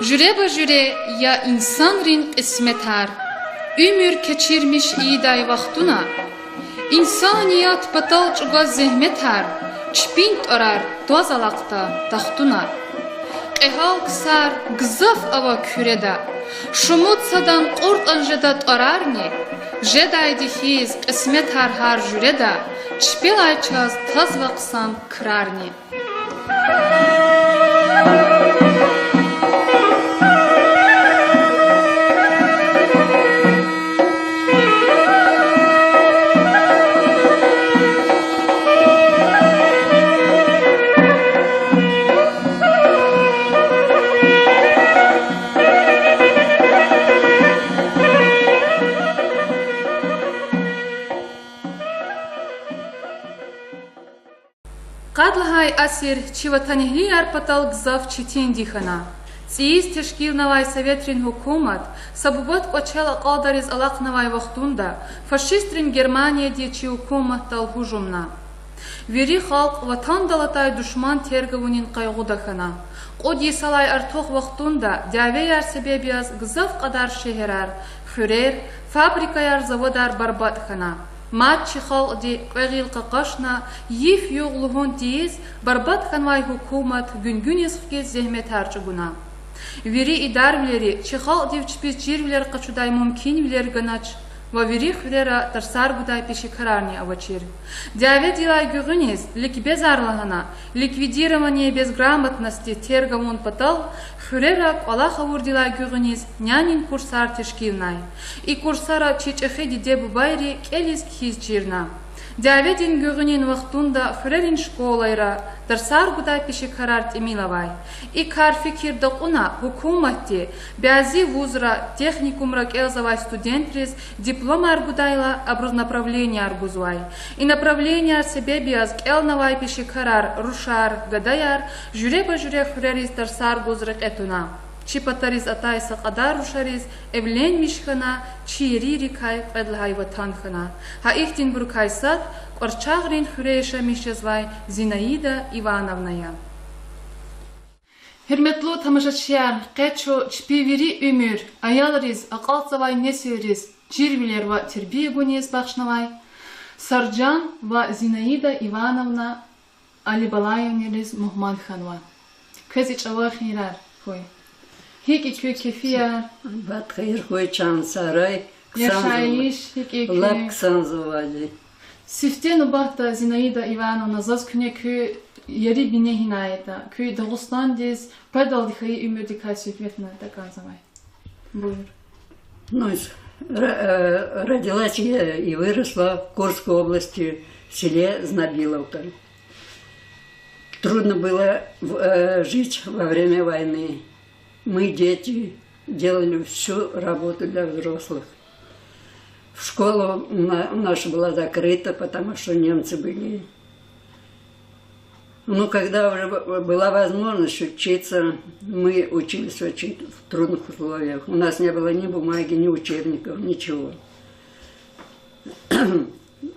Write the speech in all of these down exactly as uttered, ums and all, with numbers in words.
Жуьреба-жуьре я инсанрин кьисметар, уьмуьр кечирмиш ийидай вахтуна. Инсаният патал чӀугваз зегьметар, чпин тӀварар тваз алахъда тахтуна. Кьегьал ксар гзаф ава Куьреда, шумуд садан кьуртӀан жеда тӀварарни, жедайди хьиз кьисметар гьар жуьреда, чпелай чаз тазва хъсан крарни. Къад лагьай асир чи ватанэгьлияр патал гзаф четинди хьана. ЦӀийиз тешкилнавай советрин гьукумат са бубад кӀвачел акьалдариз алахънавай вахтунда фашистрин Германияди чи гьукуматдал гьужумна. Вири халкь ватандал атай душман терг авунин къайгъуда хьана. Кьуд йисалай артух вахтунда дявеяр себеб яз гзаф кьадар шегьерар, хуьрер, фабрикаяр, заводар барбатӀ хьана. Мад чи халкьди кьве гъил къакъашна, йиф-югъ лугьун тийиз, барбатӀ хьанвай гьукумат гуьнгуьниз хкиз зегьметар чӀугуна. Вири идарвилери чи халкьдив чпиз чирвилер къачудай мумкинвилер ганач ва вири хуьрера тарсар гудай пешекарарни авачир. Дяведилай гуьгъуьниз ликбезар лагьана, ликвидирование безграмотности терг авун патал, хуьрера кӀвалах авурдилай гуьгъуьниз нянин курсар тешкилнай. И курсара чи чӀехи диде-бубайри кӀелиз-кхьиз чирна. Дяведин гуьгъуьнин вахтунда хуьрерин школайра тарсар гудай пешекарар тӀимил авай. И кар фикирда кьуна гьукуматди бязи вузра, техникумра кӀелзавай студентриз дипломар гудайла, абуруз направленияр гузвай. И направленияр себеб яз кӀелнавай пешекарар, рушар, гадаяр жуьреба-жуьре хуьрериз тарсар гуз рекье туна. Чи патариз атай са кьадар рушариз эвленмиш хьана чи ерийрикай кьвед лагьай ватан хьана. Гьа ихьтинбурукай сад Кьварчагърин хуьре яшамиш жезвай Зинаида Ивановна я. Гьуьрметлу тамашачияр, къе чун чпин вири уьмуьр аялриз, акьалтзавай несилриз чирвилер ва тербия гуниз бахшнавай Саржан ва Зинаида Ивановна Алибалаевнариз мугьман хьанва. Квез и чӀаван хийирар хьуй. ГьикӀ я куь кефияр? Бат хийир хьуй, чан сагърай, хъсан зун. Яшайиш гьикӀ я куь? Лап хъсан завади. Сифте нубатда, Зинаида Ивановна, заз куьне куь ери-бине гьинайтӀа, куь Дагъустандиз къведалди хьайи уьмуьрдикай суьгьбетна такӀанзавай. Буюр. Ну, с-, ро-, э, родилась я и выросла в Курской области, в селе Знобиловка. Трудно было в-, э, жить во время войны. Мы, дети, делали всю работу для взрослых. В школу на-, наша была закрыта, потому что немцы были. Ну, когда уже б-, была возможность учиться, мы учились очень в трудных условиях. У нас не было ни бумаги, ни учебников, ничего.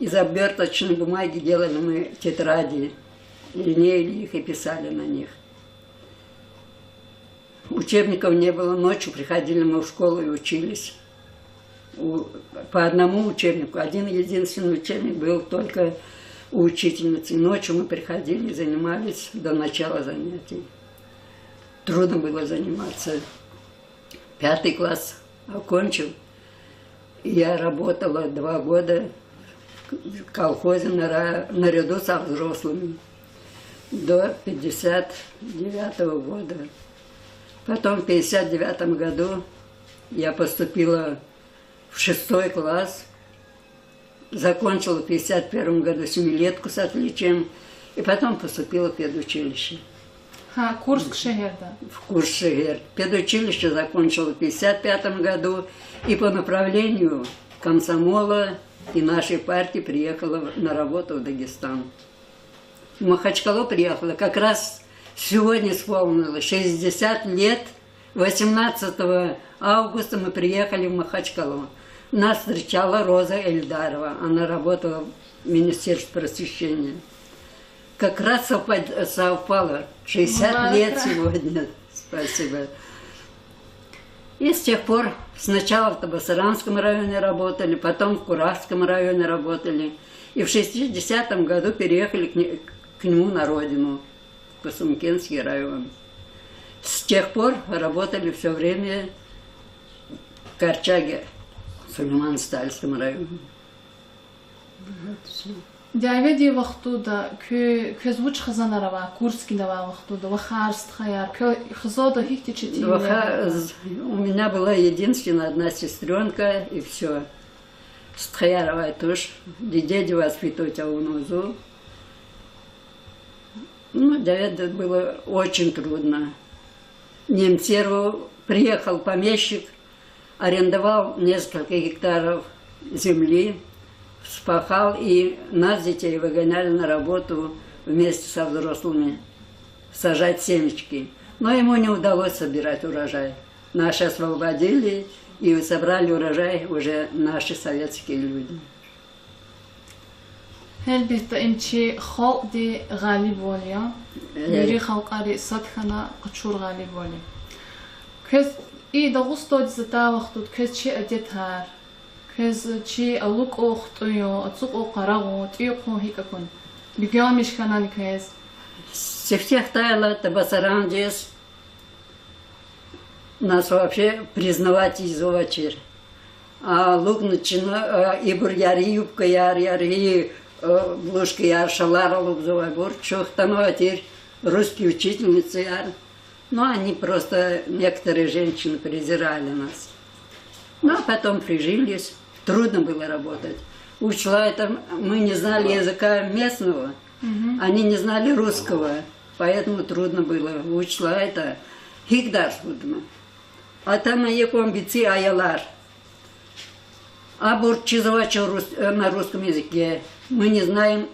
Из оберточной бумаги делали мы тетради, линеили их и писали на них. Учебников не было, ночью приходили мы в школу и учились. У-, по одному учебнику, один единственный учебник был только у учительницы. Ночью мы приходили и занимались до начала занятий. Трудно было заниматься. Пятый класс окончил. Я работала два года в колхозе нара-, наряду со взрослыми до пятьдесят девятого года. Потом в пятьдесят девятом году я поступила в шестой класс. Закончила в пятьдесят первом году семилетку с отличием и потом поступила в педучилище. Гьа, Курск шегьерда? В Курск шегьер. Педучилище закончила в пятьдесят пятом году и по направлению комсомола и нашей партии приехала в-, на работу в Дагестан. В Махачкалу приехала, как раз сегодня исполнилось шестьдесят лет. Восемнадцатого августа мы приехали в Махачкалу. Нас встречала Роза Эльдарова, она работала в Министерстве просвещения. Как раз совпад-, совпало, шестьдесят лет сегодня. Спасибо. И с тех пор сначала в Табасаранском районе работали, потом в Курахском районе работали. И в шестидесятом году переехали к не-, к нему на родину, в Кусумкенский район. С тех пор работали всё время в Корчаге, Сулейман-Стальском районе. Вот всё. Дяведин вахтунда куь-, квез вуч хизанар авай, Курскида авай вахтунда, вахар, стхаяр, квел хизанда гьихьтин четинвилер авай? Ваха-, з-, у меня была единственная одна сестрёнка, и всё. Стхаяр авай туш, дидеди воспитывать авунвай зун. Ну, дяведа, было очень трудно. Немцеру приехал помещик, арендовал несколько гектаров земли, вспахал, и нас, детей, выгоняли на работу вместе со взрослыми сажать семечки. Но ему не удалось собирать урожай. Наши освободили, и собрали урожай уже наши советские люди. Гьелбетда, им чи халкьдин гъалибвал я. Э. Вири халкьари сад хьана къачур гъалибвал я. Квез и Дагъустандиз атай вахтунда квез чи адетар, квез чи алукӀун хтӀун, ацукьун къарагъун, тӀуьн-хъун гьикӀ акун, бегенмиш хьанани квез? Сифте хтайла Табасарандиз нас вообще признавать ийизвачир. АлукӀна чна, ибур яргъи юбкаяр, яргъи блузкаяр, шалвар алукӀзавайбур, чун хтанвай тир русский учительницаяр. Ну, они просто, некоторые женщины презирали нас. Ну, а потом прижились. Трудно было работать. Вучиз лагьайтӀа мы не знали языка местного, они не знали русского, поэтому трудно было. Вучиз лагьайтӀа гьикӀ дарс гудна. Атана икьван бицӀи аялар. Абур чизвач рус-, э, на русском языке. Мы не знаем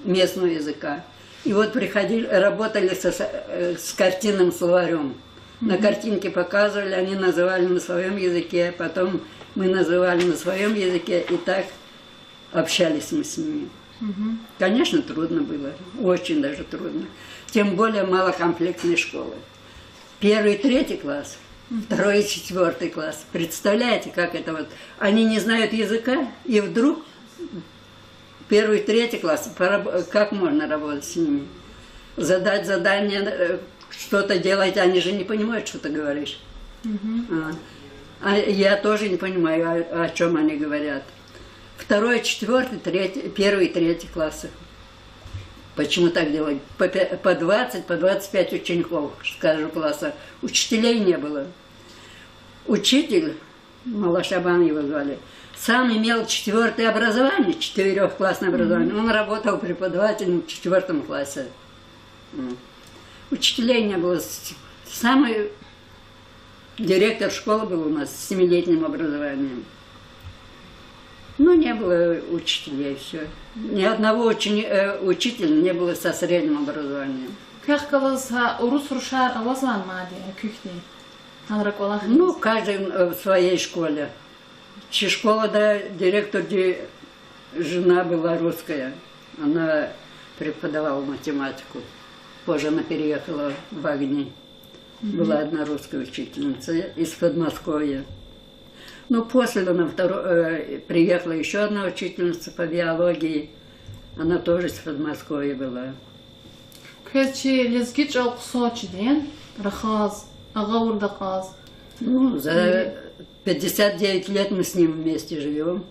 местного языка. И вот приходили, работали со, со, э, с картинным словарём. На картинке показывали, они называли на своём языке, потом мы называли на своём языке, и так общались мы с ними. Конечно, трудно было, очень даже трудно. Тем более малокомплектные школы. Первый, третий класс, второй и четвёртый класс. Представляете, как это вот? Они не знают языка, и вдруг первый, третий класс, пораб-, как можно работать с ними? Задать задание, э, что-то делать, они же не понимают, что ты говоришь. А, а я тоже не понимаю, о, о чём они говорят. Второй, четвёртый, третий, первый, третий классы. Почему так делать? По пя-, по двадцать, по двадцать пять учеников с каждого класса. Учителей не было. Учитель, Малашабан его звали, сам имел четвёртое образование, четырёхклассное образование. Он работал преподавателем в четвёртом классе. М. Учителей не было. С-, самый директор школы был у нас с семилетним образованием. Ну, не было учителей, всё. Ни одного учени-, э, учителя не было со средним образованием. Квехъ галаз гьа урус рушар авазвани мад куьхьтин? Гьанра кӀвалахиз. Ну, каждый, э, в своей школе. Чи школада директорди жена была русская. Она преподавала математику. Позже она переехала в Агни. Была одна русская учительница из Подмосковья. Ну, после она второ-, э, приехала ещё одна учительница по биологии. Она тоже из Подмосковья была. Квез чи лезги чӀал хъсан чида рахаз, агъавурда кьаз? Ну, за пятьдесят девять лет мы с ним вместе живём.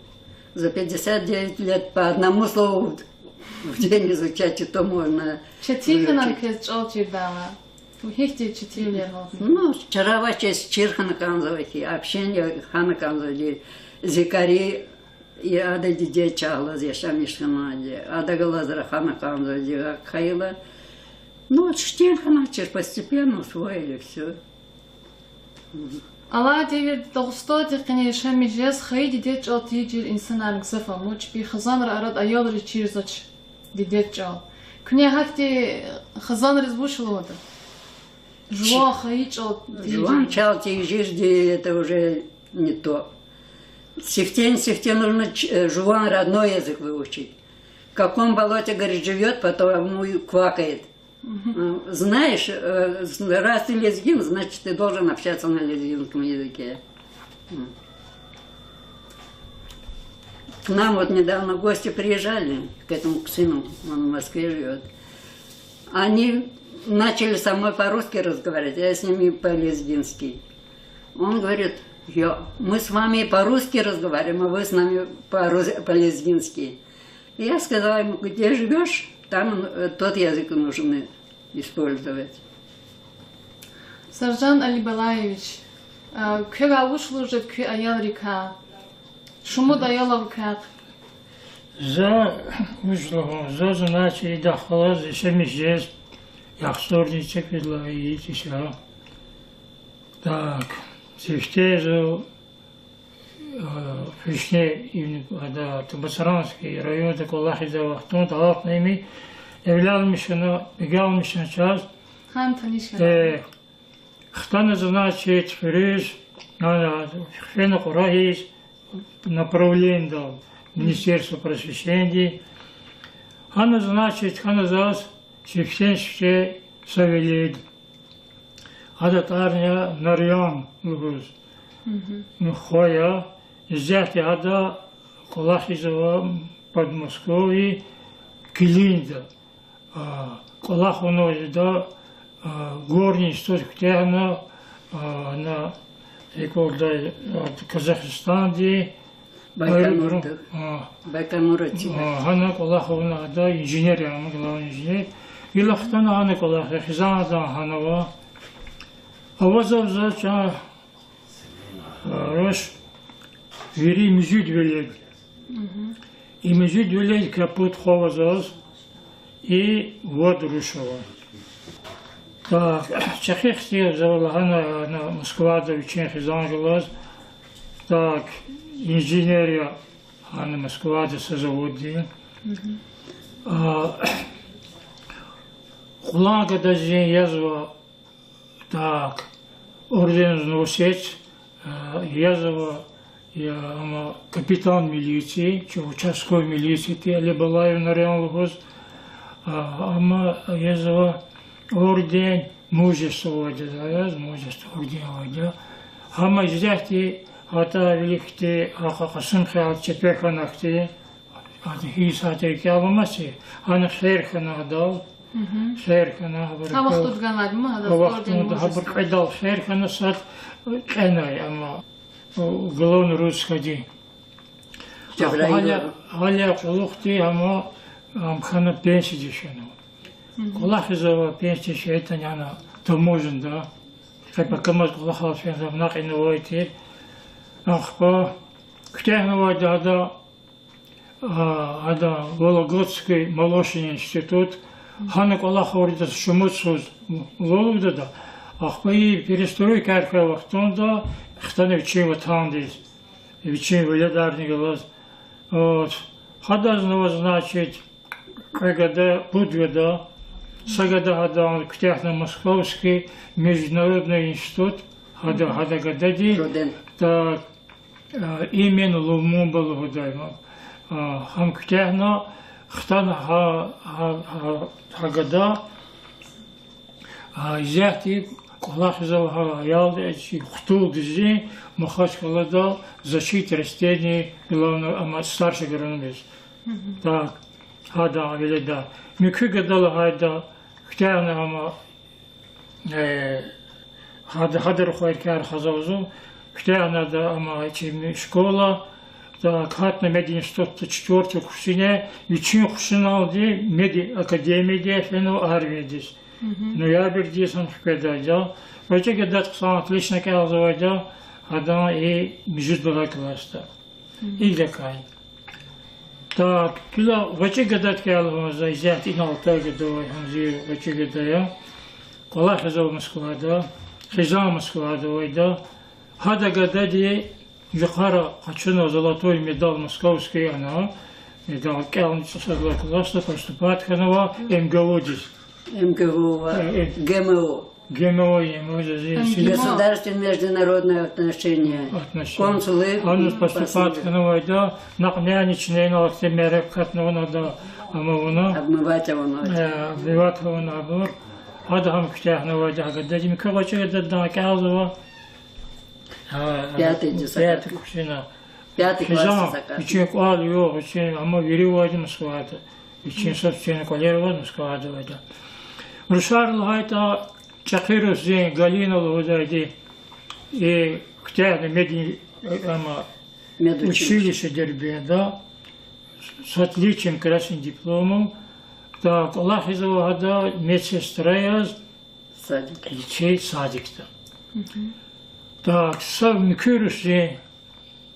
За пятьдесят девять лет по одному слову в, в день изучать, и то можно выучить. Четин хьанани квез чӀал чирдайла? Гьихьтин четинвилер гьатна? Ну, чара авачиз чир хьана кӀанзава хьи, общение хьана кӀанзава хьи, зи кари, и ада диде чахъ галаз яшамиш хьанвайди, ада галаз рахана кӀанзавайди гьакӀ хьайила. Ну, вот четин хьаначир, постепенно усвоили всё. Алай девирда Дагъустандин къене яшамиш жез хайи дидед чӀал тийижир инсанар гзаф ама, чпин хизанрин арада аялриз чирзавач дидед чӀал. Куьне гьахьтин хизанриз вуч лугьуда? Жуван хайи чӀал тийижир. Жуван чӀал тийижирди, это уже не то. Сифтени-сифте нужно ч-, э, жуван родной язык выучить. В каком болоте, говорит, живёт, потому и квакает. М, знаешь, э, з-, раз ты лезгин, значит, ты должен общаться на лезгинском языке. К нам вот недавно гости приезжали, к этому, к сыну, он в Москве живёт. Они начали со мной по-русски разговаривать, я с ними по-лезгински. Он говорит: «Я, мы с вами по-русски разговариваем, а вы с нами по-рус-, по-лезгински». Я сказала ему: «Где живёшь, там, э, тот язык нужно использовать». Саржан Алибалаевич, а, квевай вуч лугьуз жеда куь аялрикай? Шумуд аял ава квехъ. За вуч лугьун, за, значит, идахъ галаз яшамиш жез, яхцӀурни эцигайла ийиз иша. Так, сифте за, а, вишни ин, ада, Табасаранский районда кӀвалахиз авай вахтунда алатнайми, эвланмишна, бегенмишна чаз. Гьана таниш хьана? Э, хтана, значит, хуьруьз, ана, фена Кьурагьиз, направлениедал, Министерство просвещения. Гьана, значит, хьана заз сифтени-сифте са велед. Адан тӀварни я Нарьян лугьуз. Хва я, исятда ада кӀвалахиз ава Подмосковье, Килинда. А, кӀвалах авунвайди я, а, горный институт куьтягьна, а, на, икӀвалдай, а, Казахстанди, Байконурда. А, Байконур отсек. А, гьана кӀвалах авуна ада, инженер я, ам главный инженер. Гила хтана гьана кӀвалах, хизанзан гьана ава. Авазва заз чан, а, руш, вири муьжуьд велед. И муьжуьд велед капуд хва ава заз, и вад руш ава. Так, чӀехи хци за лагьана, ана Москвада вичин хизан галаз. Так, инженер я, ана Москвада са заводдин. А, кьулан гададизни язва, так, орден Знамя, а, язва, я, ама капитан милиции, чи участковый милиции тир, Алибалаев Нарьян лугьуз, а, ама язва орден Мужества авайди я, яз Мужества орден авайди я. Ама исятда атӀа виликди, а, Кьа-, Кьасумхуьрел чепер хьана хьти, ада гьи сятда рикӀел амач, гьана хер хьана адал, хер хьана, гьабур, гьа вахтунда ганвайди ма, гьа вахтунда гьабур кьведал хер хьана, сад кьенай, ама, о, главный русскийди. Гьа, гьа я кьулухъди, ама, ам хьана пенсиядиз фенва. КӀвалахиз ава, пенсиядиз фейитӀани, ана таможняда, къе пакамаз кӀвалахал фенва, накьинавай тир. Ахпа куьтягьнавайди ада, а, ада Вологодский молочный институт, гьана кӀвалах авурдаз шумуд йисуз лув гудада, ахпа и перестройкаяр хьайи вахтунда хтана вичин ватандиз, вичин веледарни галаз. Вот. Гьадазни ава, значит, кьве гада, пуд гада, са гада гьада куьтягьна Московский международный институт, гьада, гьада гадади, так, а, имени Лумумба лугьудай, а, гьам куьтягьна, хтана гьа, гьа, гьа, гьа гада, а, исятда кӀвалахиз ава гьа аялди, чи хтулдиз, Махачкъалада защита растений, главный, ама старший агрономиз. Так, гьада веледа. Муькуь гада лагьайда, куьтягьна ама, э, гьада, гьада рухвайрикай рахазва зун, куьтягьна ада ама чи школа, так, гьатна мединститутда четвёртый курсуни, вичин хушуналди медакадемиядиз фенва армиядиз. Ноябрдиз гьам хкведайди я. ГъвечӀи гадади хъсан отлично кӀелзавайди я, гьадан и муьжуьд лагьай классда. Идакай. Так, гила гъвечӀи гадади кӀелзава за, исятда инал алтай гада авай, гьам зи гъвечӀи гада я. КӀвалахиз ава Москвада, хизан Москвада авайди я. Гьада гадади йикъара къачунва золотой медаль, московский ана медаль, кӀелна цӀусад лагьай классда, поступать хьанва МГУ-диз. МГУ ва ГМО. ГМО, ГМО, Государственные международные отношения. Отношения. Консулы. Гьаниз поступать хьанвайди я, накь няни чна инал ахьтин мярекат авуна ада, ама вуна обмывать авуна, э, обмывать авуна абур. Ада гьам куьтягьнавайди я гьа гадади, муькуь гъвечӀи гадади кӀелзава. Пятый десятый. Пятый куьчена. Пятый класс. Хизан, закат. Вичин кӀвал-югъ, вичин, амма вири авайди Москвада. Вичин са вичин кӀвалер авай Москвада авайди. Русар лагьайтӀа, чӀехи рус зи Галина лугьудайди, и куьтягьна медни-, ама, медучилище Дербентда, с отличием, красным дипломом, да, кӀвалахзава гьада медсестра яз, лицей, садикда. Так, са муькуь рус зи,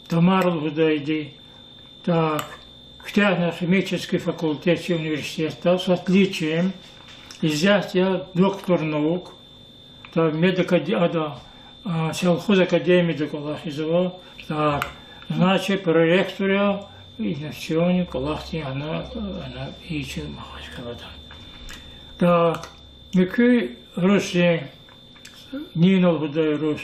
Тамара лугьудайди. Так, куьтягьна химический факультет чи университетда, с отличием, исятда я доктор наук, так, медакаде-, ада, а, сельхозакадемияда кӀвалахзава, так, значит, проректор я инновационный кӀвалахдин, ана, ана, и чи Махачкъалада. Так, муькуь рус зи, Нина лугьудай рус,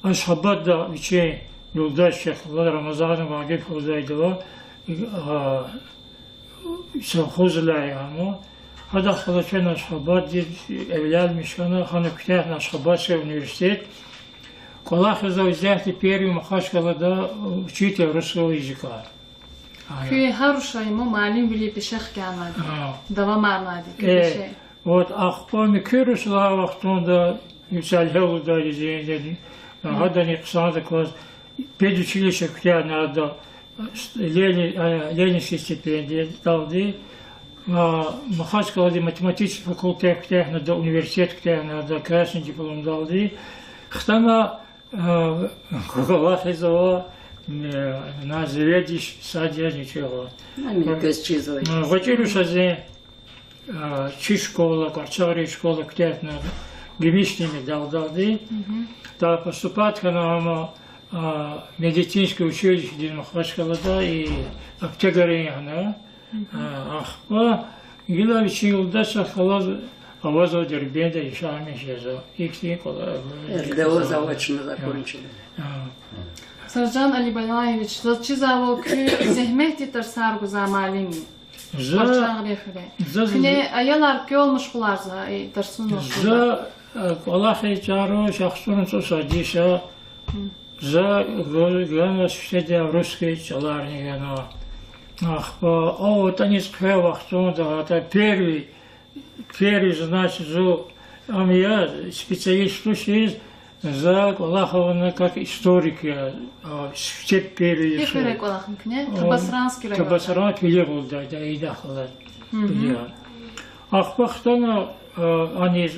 Ашхабадда вичин юлдаш чахъ ала, Рамазан Вагиф лугьудайди ава, а, совхоздилай я ама. Гьадахъ галаз чна Ашхабаддиз эвлалмиш хьана, гьана куьтягьна Ашхабадский университет. КӀвалахзава исятда первый Махачкъалада учитель русского языка. Куьн гьар руша им муаллимвиле пеше хкянавайди, давамарнавайди, куь пеше. Вот, ахпа муькуь рус лагьай вахтунда, мисал, гьелудайди зи, гьадани хъсандаказ педучилище куьтягьна ада, Лени-, а, Ленинский стипендиядалди, а, Махачкъаладин математический факультет куьтягьна ада, университет куьтягьна ада, красный дипломдалди. Хтана, а, кӀвалахзава, э, на заведующий сад яз ничего. Ами, квез чизвай. А, гъвечӀи рушази, а, чи школа, Къарчагърин школа куьтягьна, гимишни медалдалди. Та поступать хьана ама, а, медицинский училищедиз Махачкъалада и аптекарин яна. А, ахпа гила вичин юлдашрихъ галаз авазва Дербентда яшамиш жезва. Ихьтин кӀвалах. РГО заочно закончил. Саржан Алибалаевич, заз чизвайвал, куьн зегьметдин тарсар гузвай муаллим я. За, Къарчагърин хуьре. За, за, куьне аялар квел машгъуларзавай, тарсуниз машгъул? За, э, кӀвалахиз чӀару шахсурун цӀусад йис я. За г-, ганва сифтеда русский чӀаларни ганва. Ахпа а ватаниз хъфей вахтунда, это первый, первый, значит, зун, ам я специалист тушиз, за кӀвалах авуна как историк я, а, сифте первый. Гьи хуьре кӀвалахна куьне? Табасаранский район. Табасаран, Килигъулда, да, идахъ галаз. Килигъа. Ахпа хтана, а, аниз,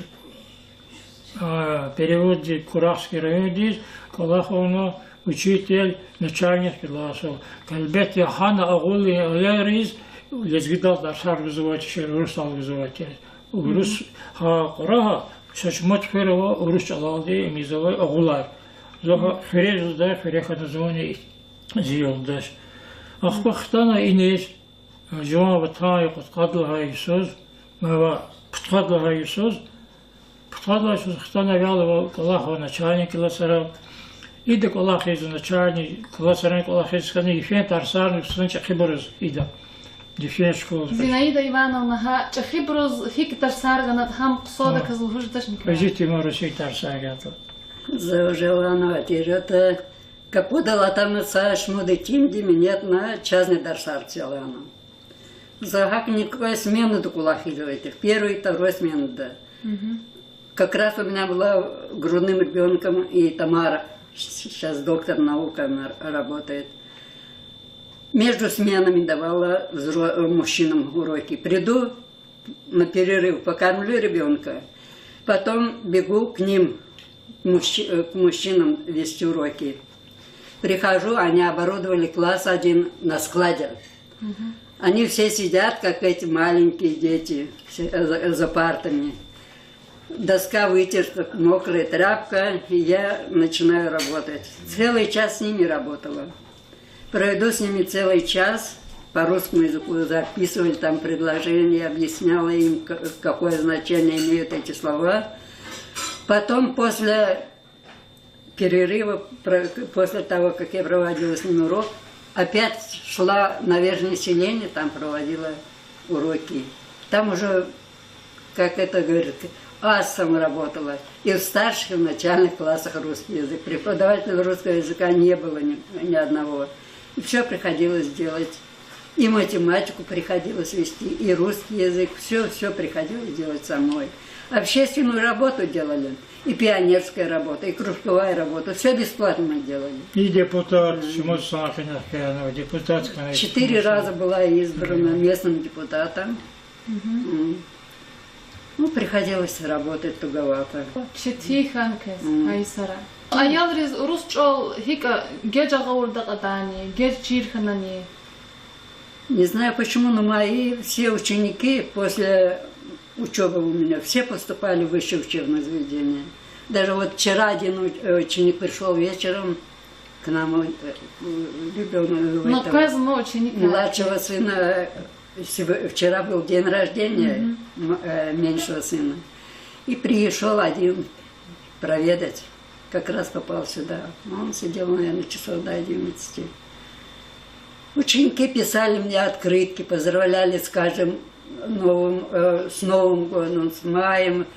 а, переводдиз Курахский райондиз, кӀвалах авуна учитель начальных классов. Гьелбетда, гьана агъулин аялриз лезгидал тарсар гузвай тир, урусдал гузвай тир. Урус, гьа Кьурагь, са шумуд хуьр ава урус чӀалалди ийизвай агъулар. Зун гьа хуьре жезва, хуьре хьана зунни зи юлдаш. Ахпа хтана иниз, жуван ватан я, кьудкъад лагьай йисуз, ва пудкъад лагьай йисуз, пудкъад лагьай йисуз хтана вялва кӀвалахзава начальник классара. Ида кӀвалахиз, начальник классарани кӀвалахиз хьана, йифен тарсарни гуз хьана чӀехибуруз ида. Йифен школа. Зинаида Ивановна, гьа чӀехибуруз гьикӀ тарсар ганатӀа, гьам хъсандаказ лугьуз жедачни? Гьажи Тимур, гьикӀ тарсар ганатӀа? За уже лагьанвай тир, это, капудал атана са шумуд итимдин минетна частный тарсар целана. За гьакӀни квай сменада кӀвалахзавай тир, первый, второй сменада. Как раз у меня была грудным ребёнком и Тамара, щас доктор наук, она работает. Между сменами давала взро-, э, мужчинам уроки. Приду на перерыв, покормлю ребёнка, потом бегу к ним, мужчи-, э, к мужчинам вести уроки. Прихожу, они оборудовали класс один на складе. Они все сидят, как эти маленькие дети, все, э, за, за партами. Доска вытерта, мокрая тряпка, и я начинаю работать. Целый час с ними работала. Проведу с ними целый час, по русскому языку записывали там предложения, объясняла им, к-, какое значение имеют эти слова. Потом, после перерыва, про-, после того, как я проводила с ними урок, опять шла на верхнее селение, там проводила уроки. Там уже, как это говорят, классом работала. И в старших, и в начальных классах русский язык. Преподавателя русского языка не было ни, ни одного. И всё приходилось делать. И математику приходилось вести, и русский язык. Всё, всё приходилось делать самой. Общественную работу делали, и пионерская работа, и кружковая работа. Всё бесплатно мы делали. И депутат, чему сахина хкяна, депутат хкяна. Четыре раза была избрана местным депутатом. М. Ну, приходилось работать туговато. Четин хьана квез, м, гьа йисара. Аялриз урус чӀал гьикӀ геж агъавурда кьадани, геж чир хьанани? Не знаю почему, но мои все ученики после учёбы у меня все поступали в высшие учебные заведения. Даже вот вчера один уч-, э, ученик пришёл вечером к нам, э, ребёнок, ну, этого, квез ма ученик младшего сына, э, сего-, вчера был день рождения, мгм, м-, э, меньшего сына. И пришёл один проведать. Как раз попал сюда. Он сидел, наверное, часов до одиннадцати. Ученики писали мне открытки, поздравляли с каждым новым, э, с Новым годом, с маем.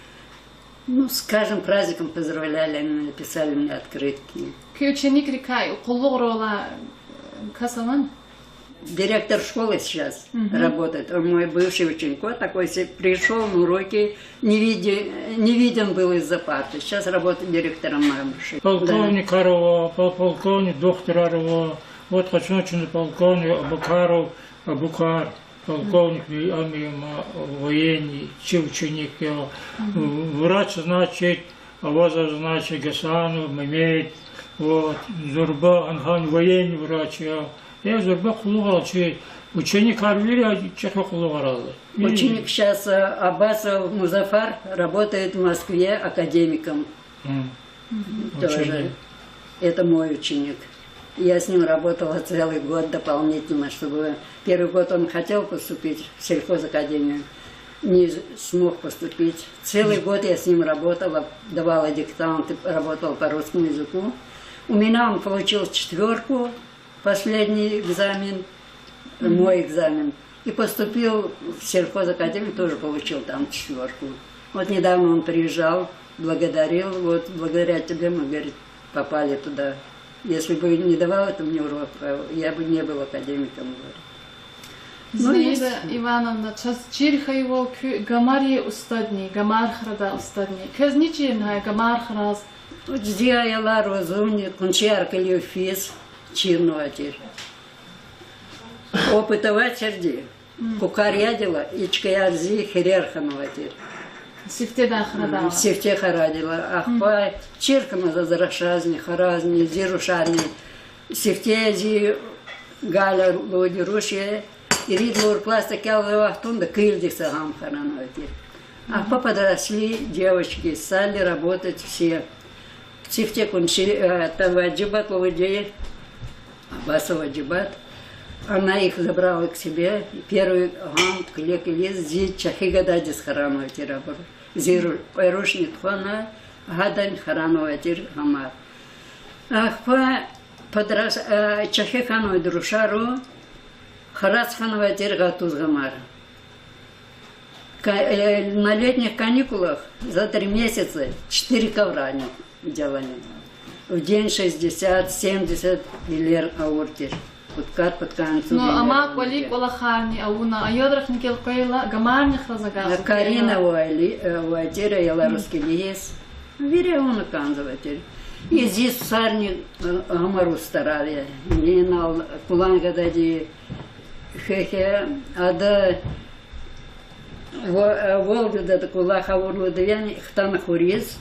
Ну, с каждым праздником поздравляли, они написали мне открытки. Куь ученикрикай къуллугърай, э, кас авани? Директор школы сейчас, мгм, работает. Он мой бывший ученик. Вот такой се-, пришёл на уроки, не виде-, не виден был из-за парты. Сейчас работает директором моей школы. Да. Полковникар ава, пол-, полковник духтурар ава. Вот къачун чна полковник Абукаров Абукар. Полковник, ам я, ма, военный, чи ученик я. Мгм. Врач, значит, авазва, значит, Гасанов Мамед, вот, зурба, ан-, ан военный врач я. Э, зурба къуллугърал чи ученикар вири чӀехи къуллугърал. Ученик сейчас, э, Абасов Музафар работает в Москве академиком. М. Мгм. Тоже. Ученик. Это мой ученик. Я с ним работала целый год дополнительно, чтобы первый год он хотел поступить в сельхозакадемию, не смог поступить. Целый год я с ним работала, давала диктанты, работала по русскому языку. У меня он получил четвёрку, последний экзамен, мой экзамен. И поступил в сельхозакадемию, тоже получил там четвёрку. Вот недавно он приезжал, благодарил, вот благодаря тебе мы, говорит, попали туда. Если бы не давал это мне урок, э, я бы не был академиком, говорит. Ну, Зинаида Ивановна, чаз чир хьайивал, куьн гамарин устадни, гамар храдай устадни. Квез ни чирна гьа гамар храз? Зи аялар вазунни къуншияр кьилив физ чирнавай тир. Опыт авачирди, кукар ядила, и чкаяр зи хирер ханавай тир. Сифте храдайла. Сифте храдайла. Ахпа чир хьана заз рушазни, харазни, зи рушарни. Сифте зи Галя лугьуди руш я, ирид лур класс тахьайла вахтунда килди са гьам хранавай тир. Ахпа подросли девочки, стали работать все. Сифте къунши, э, та Ваджибат лугьуди, Абасова Ваджибат. Она их забрала к себе. Первый гьам кьиле кьилиз зи чӀехи гададиз хранавай тир абур. Зи ру-, кьве рушни тухвана, гьадани хранавай тир гьамар. Ахпа подрас-, э, чӀехи хьанвайди рушари, хараз хьанвай тир гьатуз гьамар. Ка-, э, на летних каникулах за три месяца четыре ковра они делали. В день шестьдесят, семьдесят вилер авур тир. Пудкъад-пудкъанни цугуна. Ну, амма кӀвалин кӀвалахарни авуна, аялрихъни гелкъвейла, гамарни храз агакьзавай тир. Карина вали, э, авай тир, аялар рус килигиз. Вири авуна кӀанзавай тир. И зи сусарни, э, гьамар устӀарар я. Инал Кулан гадади хьехье, ада Во-, э, Волгада кӀвалах авур лугьуда, яни хтана хуьруьз.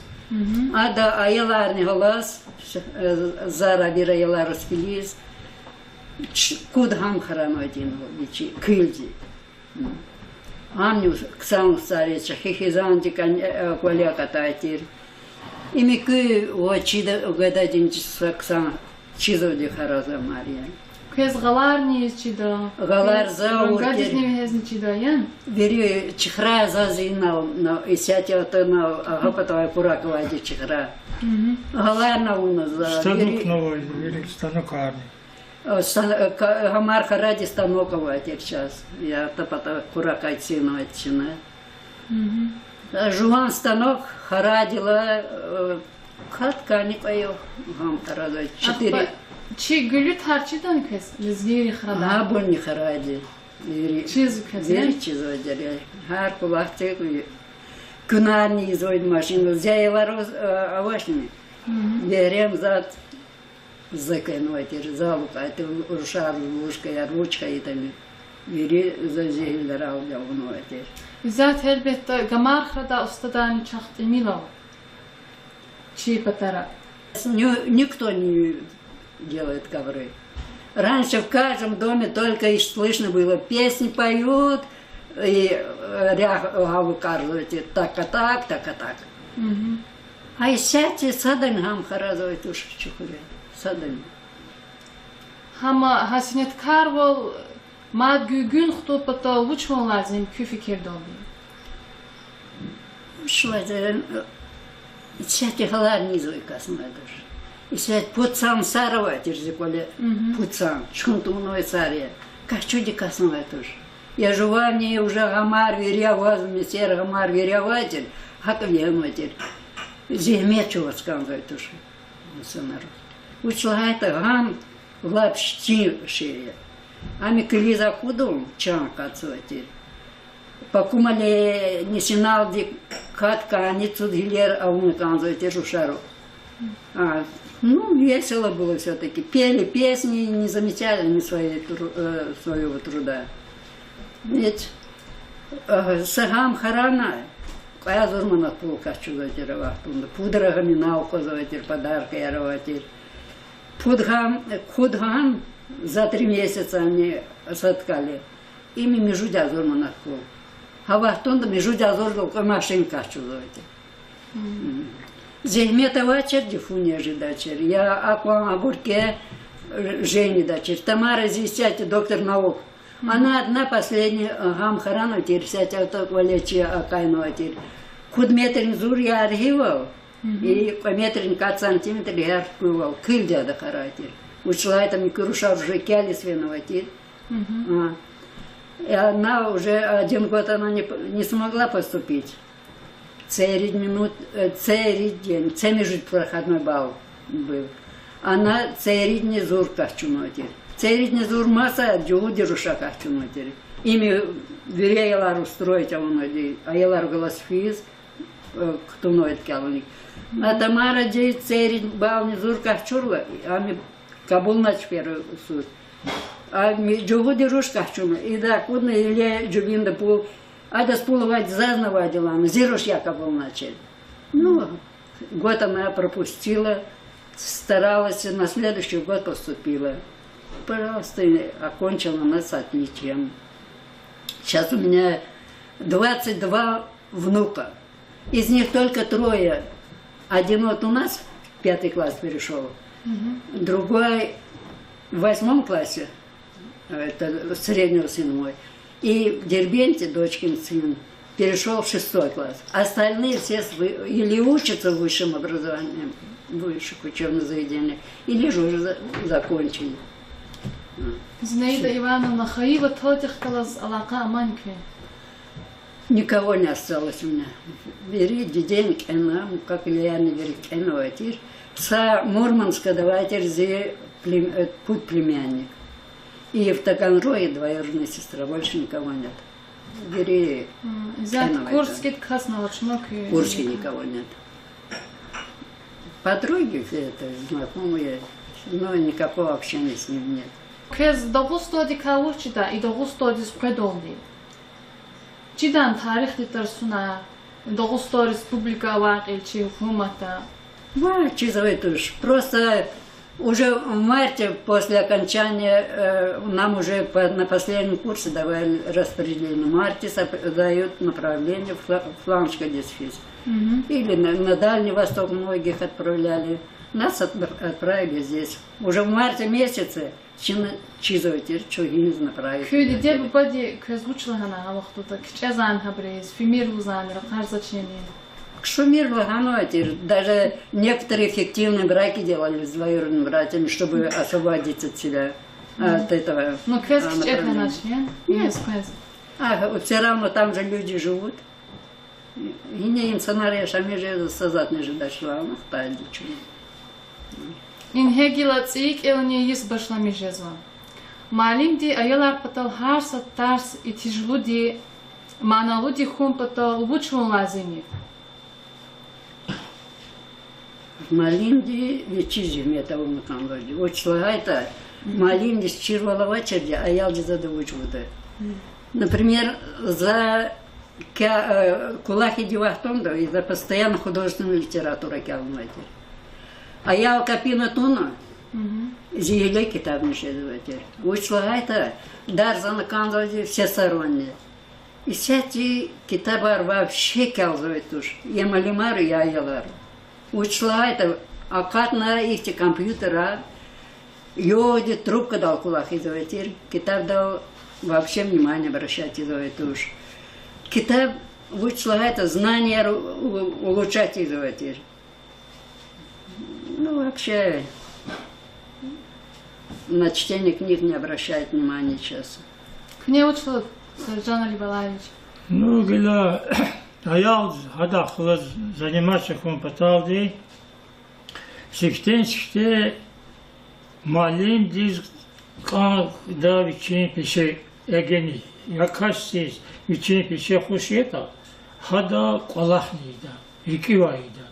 Ада аяларни гьалаз, э, зара вири аялар рус килигиз, ч-, куд гьам хранвай тир вичи, килди. Амни хъсан устӀар я, чӀехи хизанди кӀан-, э, кӀвале акъатай тир. Им куь ва чида гададин чи са хъсан чизавайди хараз гьамар я. Квез гъаларни ийиз чида? Гъалар за авур тир. Гадизни вегьезни чида, я? Вири чехра заз инал, на, исятда атана, агъа патавай курак авайди чехра. Гъаларни авуна за. Станокни авайди, вири станокарни. Э, ста-, э, ка-, гьамар харади станок авай тир чаз. Я та пата куракай цинвай чна. Жуван станок харайдалай, э, кат-кани кьве йикъан хьаразвай, четыре. Чи гуьлуьтар чидани квез, лезгийрихъ арада? Абурни харайди. Вири чизвай квез, вири чизвай тир. Гьар кӀвалах тир. Куьнарни ийизвай машинда. Зи аялар авачни? Бегьем заз за кӀанзавай тир, за алукӀай тир, рушар, ручкаяр, вуч хьайитӀани. Вири за жегьилрал авунвай тир. Исятда, гьелбетда, гамар храдай устадарни чахъ тӀимил ава чи патара? Ни-, никто не делает ковры. Раньше в каждом доме только и слышно было, песни поют, и, э, ря-, гьав кӀанзавай тир, так-а так, так-а так. А исятда садани гьам харазвай туш чухуре, садани. Гьама гьа сеняткарвал мад гуьгуьн хтун патал вуч хьун лазим куь фикирдалди? Вуч лазим, исятда гьаларни ийизвай кас амай туш. Исятда пуд сан сар авай тир зи кӀвале. Пуд сан, чун тавунвай сар я. Качуди кас амай туш. Я жувани уже гьамар вири аваз, месер гьамар вири авай тир, гьакӀ вегьенвай тир. Зегьмет чӀугваз кӀанзавай туш инсанар. Вуч лагьайтӀа гьам лап чӀехи шей я. Ам и килиз акъудун чан акъатзавай тир. Пакумали нисиналди кат-кани цуд гьиллер авуна кӀанзавай тир рушари. А, ну, весело было всё-таки. Пели песни, не замечали они своей тру-, э, своего труда. Ведь, э, са гьам харана, кьве агъзур манат пул къачузвай тир а вахтунда. Пуд рагъани нал къвезвай тир, подаркаяр авай тир. Пуд гьам, кьуд гьам за три месяца ани сад кӀвале. Им муьжуьд агъзур манат пул. Гьа вахтунда муьжуьд агъзурдал кьве машин къачузвай тир. Зегьмет авачирди фу не жедачир. Я акван абур ке, э, жедачир. Тамара зи исятда доктор наук. Она одна последняя, э, гьам харана тир, исятда кӀвале чи акъатнавай тир. Кьуд метрни зур яргъивал, и кьве метрни кьве сантиметр яргъ хьуйвал, килигда харай тир. Вуч лагьайтӀа муькуь рушар уже кӀелиз фенавай тир. А. И она уже один год она не п-, не смогла поступить. Церид минут, э, церид день, церид проходной балл был. Она церидни зур къачунвай тир. Церидни зур маса жугъуди руша къачунвай тир. Им вири аялар устроить авунвайди, аялар галаз физ, э, кутунвайди кӀелунин. А Тамаради церид баллни зур къачурла, ам кьабулнач первый сурт. Ам жугъуди руш къачуна, ида акъудна или жибинда пул, адаз пул авайди, зазни авайди лагьана, зи руш я кьабулначир. Ну, год она пропустила, старалась, на следующий год поступила. Пожалуйста, и окончила она с отличием. Сейчас у меня двадцать два внука. Из них только трое. Один вот у нас в пятый класс перешёл, другой в восьмом классе, это средний сын мой, и в Дербенте дочкин сын перешёл в шестой класс. Остальные все с вы-, или учатся в высшем образовании, в высших учебных заведениях, или же уже за-, закончили. Зинаида Ивановна, хайи ватандихъ галаз алакъа амани куь? Никого не осталось у меня. Вири дидени кӀана, мукьва-кьилияр вири кӀанавай тир. Са Мурманскда авай тир зи плем-, э, пуд племянник. И в Таганроге двоюродная сестра, больше никого нет. Вири кӀанавай тир. Курскиди касни авачма куь? Курске никого нет. Подруги, это, знакомые, но никакого общения с ними нет. Квез Дагъустандикай вуч чида, и Дагъустандиз къведалди? Чидан тарихди тарсуна, Дагъустан Республика авай кьил чи гьукуматда? Ва чизвай туш. Просто уже в марте, после окончания, э, нам уже по-, на последнем курсе давали распределение. В марте сап-, дают направление в Фла-, Фланское дисфиз. Или на, на Дальний Восток многих отправляли. Нас отпра-, отправили здесь. Уже в марте месяце чна чизвай тир, чун гьиниз направить. Куь диде-бубади квез вуч лагьана гьа вахтунда, кичӀезвани гьабуруз, фимир лугьузвани, ракъарзавачни? Ксумир лагьанвай тир, даже некоторые фиктивные браки делали с двоюродными братьями, чтобы освободиться от себя, от этого направления. Ну, квез кичӀе хьаначни? Нет. Квез? А, всё равно там же люди живут. Гьина инсанар яшамиш жезва, са затӀни жедач лагьана хтайди чун. Ингье гила цӀийи кӀелни йис башламиш жезва. Муаллимди аялар патал гьар са тарс итижлуди, маналуди хьун патал вуч авун лазим я? Муаллимди вичиз зегьмет авуна кӀанзавайди. Вуч лагьайтӀа, муаллимдиз чирвал авачирди, аялдиз ада вуч гуда. Например, за кя-, э, кӀвалах ийидай вахтунда, за постоянно художественная литература кӀелнавай тир. Аял капина туна, зи гьеле китабни жезвай тир. Вуч лагьайтӀа, дарзана кӀанзавайди всесаронне. Исятда китабар вообще кӀелзавай туш, я муаллимар, я аялар. Вуч лагьайтӀа, акъатна ихьтин компьютера, югъди трубкадал кӀвалах ийизвай тир, китабдал вообще внимание обращать ийизвай туш. Китаб, вуч лагьайтӀа, знанияр у-, у-, улучшать ийизвай тир. Ну, вообще, на чтение книг не обращает внимания сейчас. Куьне вуч лугьуда, Саржан Алибалаевич? Ну, гила, аял гьадахъ галаз заниматься хьун паталди, сифтени-сифте муаллимдиз кӀанда вичин пеше, эгер я касдиз вичин пеше хуш ятӀа, гьада кӀвалахни ийида, рикӀивай ийида.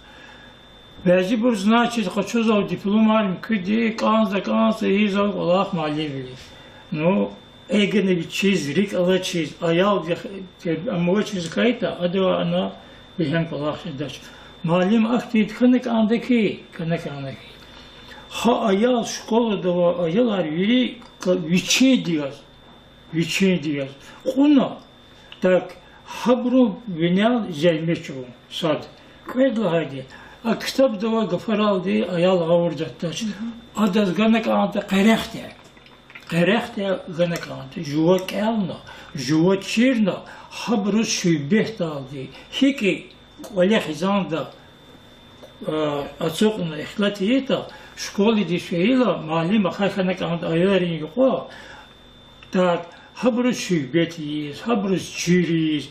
Бязибур, значит, къачузва дипломар, муькуьди кӀанзава, кӀанзава, ийизва кӀвалах муаллимвиле. Ну, эгер вичиз рикӀ алачиз, аялдихъ тербия авачиз хьайитӀа, адавай ана бегьем кӀвалах жедач. Муаллим ахьтинди хьана кӀанда хьи, хьана кӀанда хьи. Гьа аял, школада авай аялар вири к-, вичинди яз, вичинди яз кьуна, так, гьабурун винел зегьмет чӀугун сад. Кьвед лагьайди, а ктабда авай гафаралди аял гъавурда атач. Адаз гана кӀанда къерехда. Къерехда гана кӀанда, жува кӀелна, жува чирна, гьабуруз суьгьбетдалди, гьикӀ кӀвале хизанда, а, ацукьна ихтилат ийитӀа, школадиз фейила, муаллим ахъа хьана кӀанда аялрин юкьва, так, гьабуруз суьгьбет ийиз, гьабуруз чир ийиз,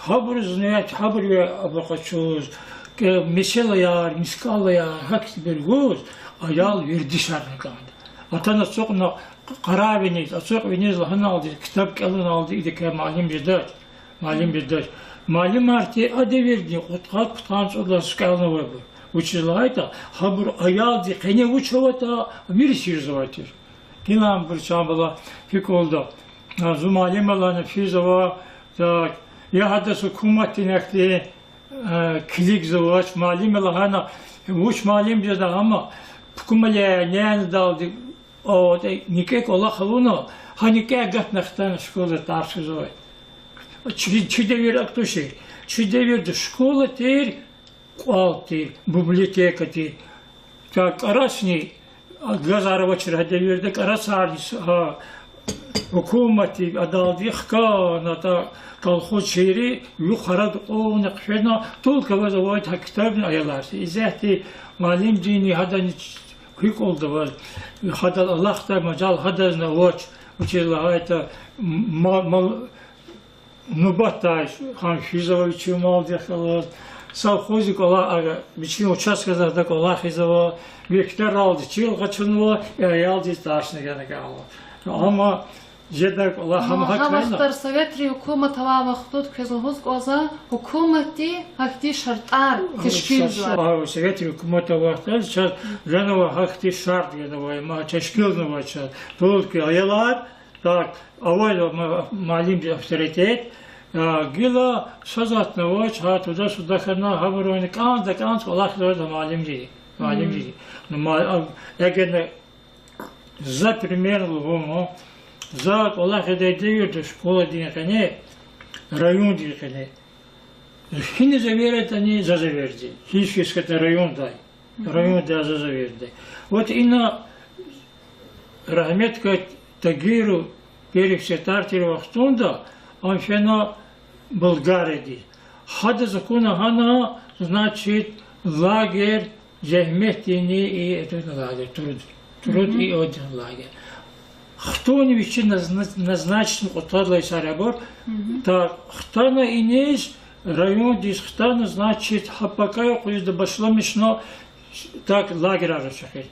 гьабуруз, ну, гьабуруз абур къачуз, месэлаяр, мискӀалаяр, гьахьтинбур гуз, аял вердишарна кӀанда. Атана ацукьна къарагъ виниз, ацукь виниз лагьаналди, ктаб кӀелуналди, идакай муаллим жедач, муаллим жедач. Муаллимарди а девирдин кьудкъад-пудкъанни цӀуд лагьай йисуз кӀелнавайбур. Вучиз лагьайтӀа, гьабур аялдин къене вуч аватӀа, вири чирзавай тир. Гила абур чан бала гьикӀ лугьуда. А, зун муаллим я лагьана физава, так, я гьадаз гьукуматдин ахьтин, а, килигзавач, муаллим я лагьана, вуч муаллим жеда, амма пукумалай нянадалди, а, никӀе кӀвалах авуна, гьа никӀе гатна хтана школадай тарс жезвай. Чи, чи девир акӀ тушир. Чи девирда школа тир, кӀвал тир, библиотека тир. Так, кӀарасни, а, газар авачир гьа девирда, кӀарасарни с-, а, гьукуматди адалди хкана, так, колхозчийри юкъуз кьуна хъфена, только ваз авайди гьа ктабни аялар тир. Исятда муаллимдини гьадани гьикӀ лугьуда ваз, гьадал алахъдай мажал гьадазни авач, вучиз лагьайтӀа, м-, ма-, мал-, нубатдай гьам физава вичин малдихъ галаз, совхозда кӀвалах, а, вичин участказда кӀвалахзава, векторалди чил къачунва, аялдиз тарсни гана кӀанзава. Амма жедай кӀвалах гьам гьакӀ я. Гьа вахтара советрин гьукумат авай вахтунда квез лугьуз кӀанзава, гьукуматди гьахьтин шартӀар тешкилзавай. А, советрин гьукумат авай вахтунда чаз ганвай гьахьтин шартӀ ганвай, ма тешкилнавай чаз. Только аялар, так, авай ма-, муаллимдин авторитет, а, гила са затӀни авач, гьа туда-сюда хьана, гьабуруни кӀанда-кӀанз кӀвалахзавай муаллимди, муаллимди. Ну, ма-, а, эгер за пример лугьун, за кӀвалахзавай девирда школадин къене, райондин къене, гьина заведующийни за заведующийди, Хинскийский райондай, райондай за заведующийди. Вот ина рагьметлу Тагиров первый секретарь тир вахтунда, ам фена Болгариядиз. Гьадаз акуна гьана, значит, лагерь, зегьметдинни и этот лагерь, труд, труд и отдых лагерь. Хтун вичи назна-, назначен кьудкъад лагьай йисар абур, так, хтана иниз, Райондиз хтана, значит, гьа пакай къуьзда башламишна, так, лагерар ачухиз.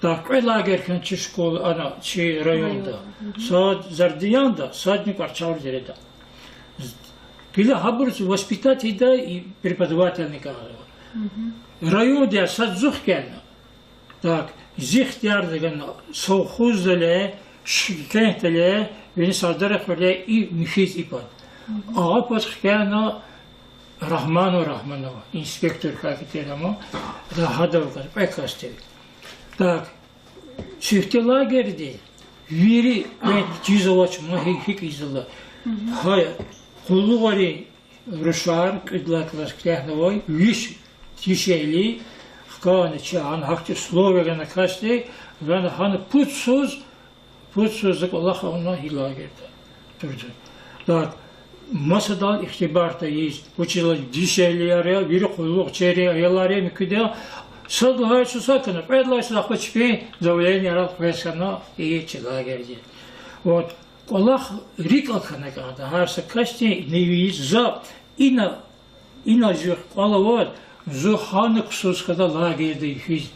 Так, кьве лагерь хьана чи школа, ана, чи районда. Сад Зардиянда, садни Кьварчалдереда. Гила гьабуруз воспитатель да и преподавательни кӀанзава. Районди сад зун хкяна. Так, зи ихтиярда гана совхоздали, Шымкентдали, вини Сардарахуьрли и михьиз и пад. Агъа пад хкяна Рагьманов Рагьманов, инспектор хьайи тир ама, гьадав гана кьве касдив. Так, сифте лагерьди вири квез чизвач, ман гьи-, гьикӀ ийизва. Гьа къуллугъарин рушар, кьуд лагьай класс куьтягьнавай, виш дишегьли хкана чи, гьана гьахьтин условие гана касди, гана гьана пуд йисуз, пуд йисуз за кӀвалах авуна гьи лагерьда туртӀа. Так, масадал ихтибар тийиз, вучиз лагьайтӀа дишегьлияр я, вири къуллугъчийри, аялар я муькуьда, сад лагьай йисуз са хьана, кьвед лагьай йисуз ахпа чпин давленияр къвез хьана и чи лагерьдиз. Вот, кӀвалах рикӀ хьана кӀанда, гьар са касдин невиз за ина, ина зуьх кӀвал аваз, зун гьана ксуз хьана лагерьда физ.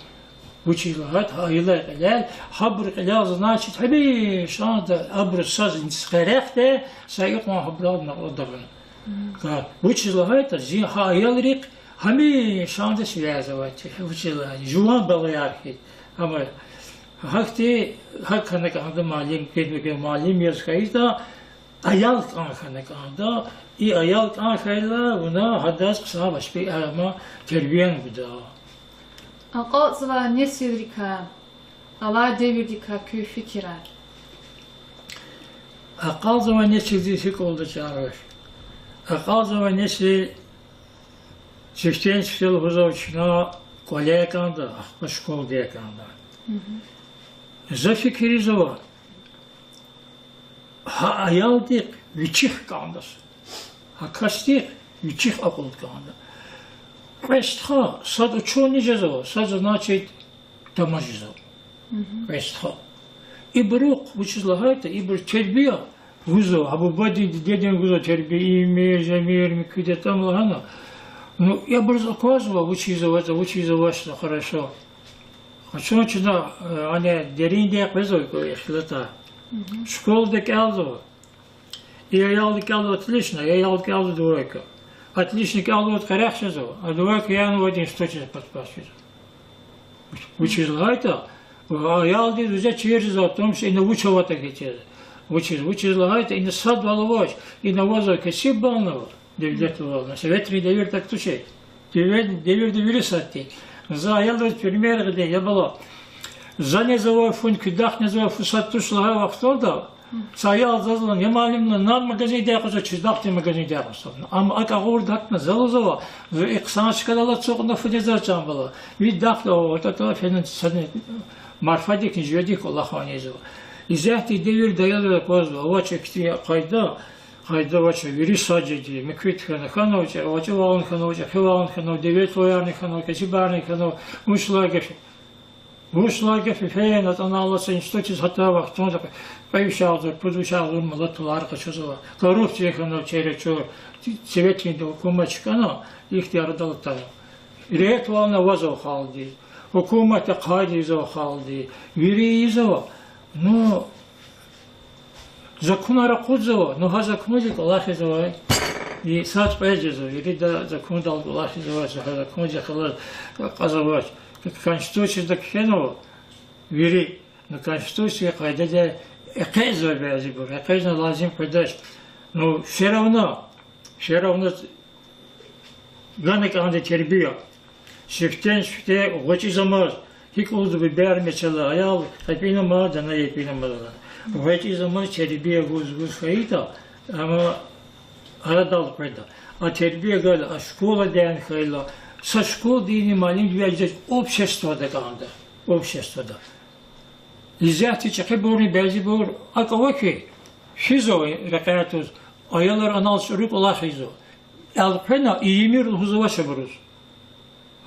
Вучиз лагьайтӀа гьа аялар кьилел, гьабурун кьилел, значит, гьамишанда абуруз са къерехда, са икьван гьабурал накьвадагъна. Вучиз лагьайтӀа зи гьа аялрихъ гьамишанда связь авай, вучиз лагьайтӀа жуван балаяр хьиз. Амма гьахьтин, гьакӀ хьана кӀанда муаллим, гьикӀ муаллим яз хьайитӀа, аял кӀан хьана кӀанда, и аял кӀан хьайила, вуна гьадаз хъсан васпи-, ама тербияни гуда. Акьалтзавай несилрикай, алай девирдикай куь фикирар? Акьалтзавай несилдиз гьикӀ лугьуда, чан ваш? Акьалтзавай несил сифтени-сифте лугьузва чна кӀвале кӀанда, ахпа школада кӀанда. За фикирзава, гьа аялдихъ вичихъ кӀанда, гьа касдихъ вичихъ акьул кӀанда. Кьве стха, сад учёный жезва, сад, значит, тамаш жезва. Кьве стха. Ибурухъ, вучиз лагьайтӀа, ибур тербия гузва, гьа бубадин, дидедин гузва тербия, ийимир, жемир, муькуьда там лагьана. Ну, ибуруз аквазва, вучиз аватӀа, вучиз авачтӀа, хорошо. Къачун чна, э, ана деринди къвезва ихтилатар. Школада кӀелзава. И аялди кӀелзава отлично, и аялди кӀелзава двойка. Отлично кӀелзавайди къерех жезва, а двойка янавайди институтдиз подпас жезва. Вучиз лагьайтӀа, аялдиз уже чир жезва, в том числе ина вуч аватӀа хьиз. Вучиз, вучиз лагьайтӀа ина садвал авач, ина авазва кесибвални ава, девлетлувални. Советрин девир так тушир. Девир, девирда вири сад тир. За аялриз пример гъида, я бала. За незавай фу, куьдахъ незавай фу сад туш лагьай вахтунда, са аял заз лагьана: я муаллим, на, на магазиндиз акъудзава, чи дахдин магазиндиз акъудзава. Амма акӀ агъурда гьатна, за лугьузава, зун и хъсан чкадал ацукьна фу незва, чан бала. Ви дахда, о, тӀа, тӀа, фена садни марфадикни жуьредик кӀвалахни ийизва. Исятда девирда аялриз аквазва, авач ихьтин къайда, къайда авач, вири сад жеди, муькуьд хьана, хьанва чӀехи, авачӀивални хьанва, чӀехивални хьанва, девлетлуварни хьанва, кесибарни хьанва, вуч лагьай гаф я. Вуч лагьай гаф я, фена атӀана алаз са институтдиз гьатай вахтунда кьве виш агъзур, пуд виш агъзур мала тулар къачузва. Коррупция хьана черечур, советрин гьукумат чкӀана, ихьтин арадал атана. Регьятвални авазва халкьдиз, гьукумат ахъайиз ийизва халкьдиз, вири ийизва. Ну, законар акъудзава, ну гьа законрин кӀвалахзавай. И сад кьве жезва, вирида закондал кӀвалахзавай, гьа закондихъ галаз кьазвач. Конституциядиз кхьенва вири, ну Конституциядин къайдада экъечӀзава бязибур, экъечӀна лазим къведач. Ну, всё равно, всё равно гана кӀанда тербия. Сифтени-сифте гъвечӀизамаз, гьикӀ лугьуда, бубайри, месела, аял къепинамаз, дана епинамаз. ГъвечӀизамаз тербия гуз-гуз хьайитӀа, амма арадал къведа. А тербия гайила, а школадин хьайила, са школадин муаллимди вяз жеч, обществода кӀанда, обществода. Исятда чӀехибурни бязибур акӀ ава хьи, физва рекьяй туш, аялар анал чӀуру кӀвалахзава. Элкъвена ийимир лугьузвач абуруз.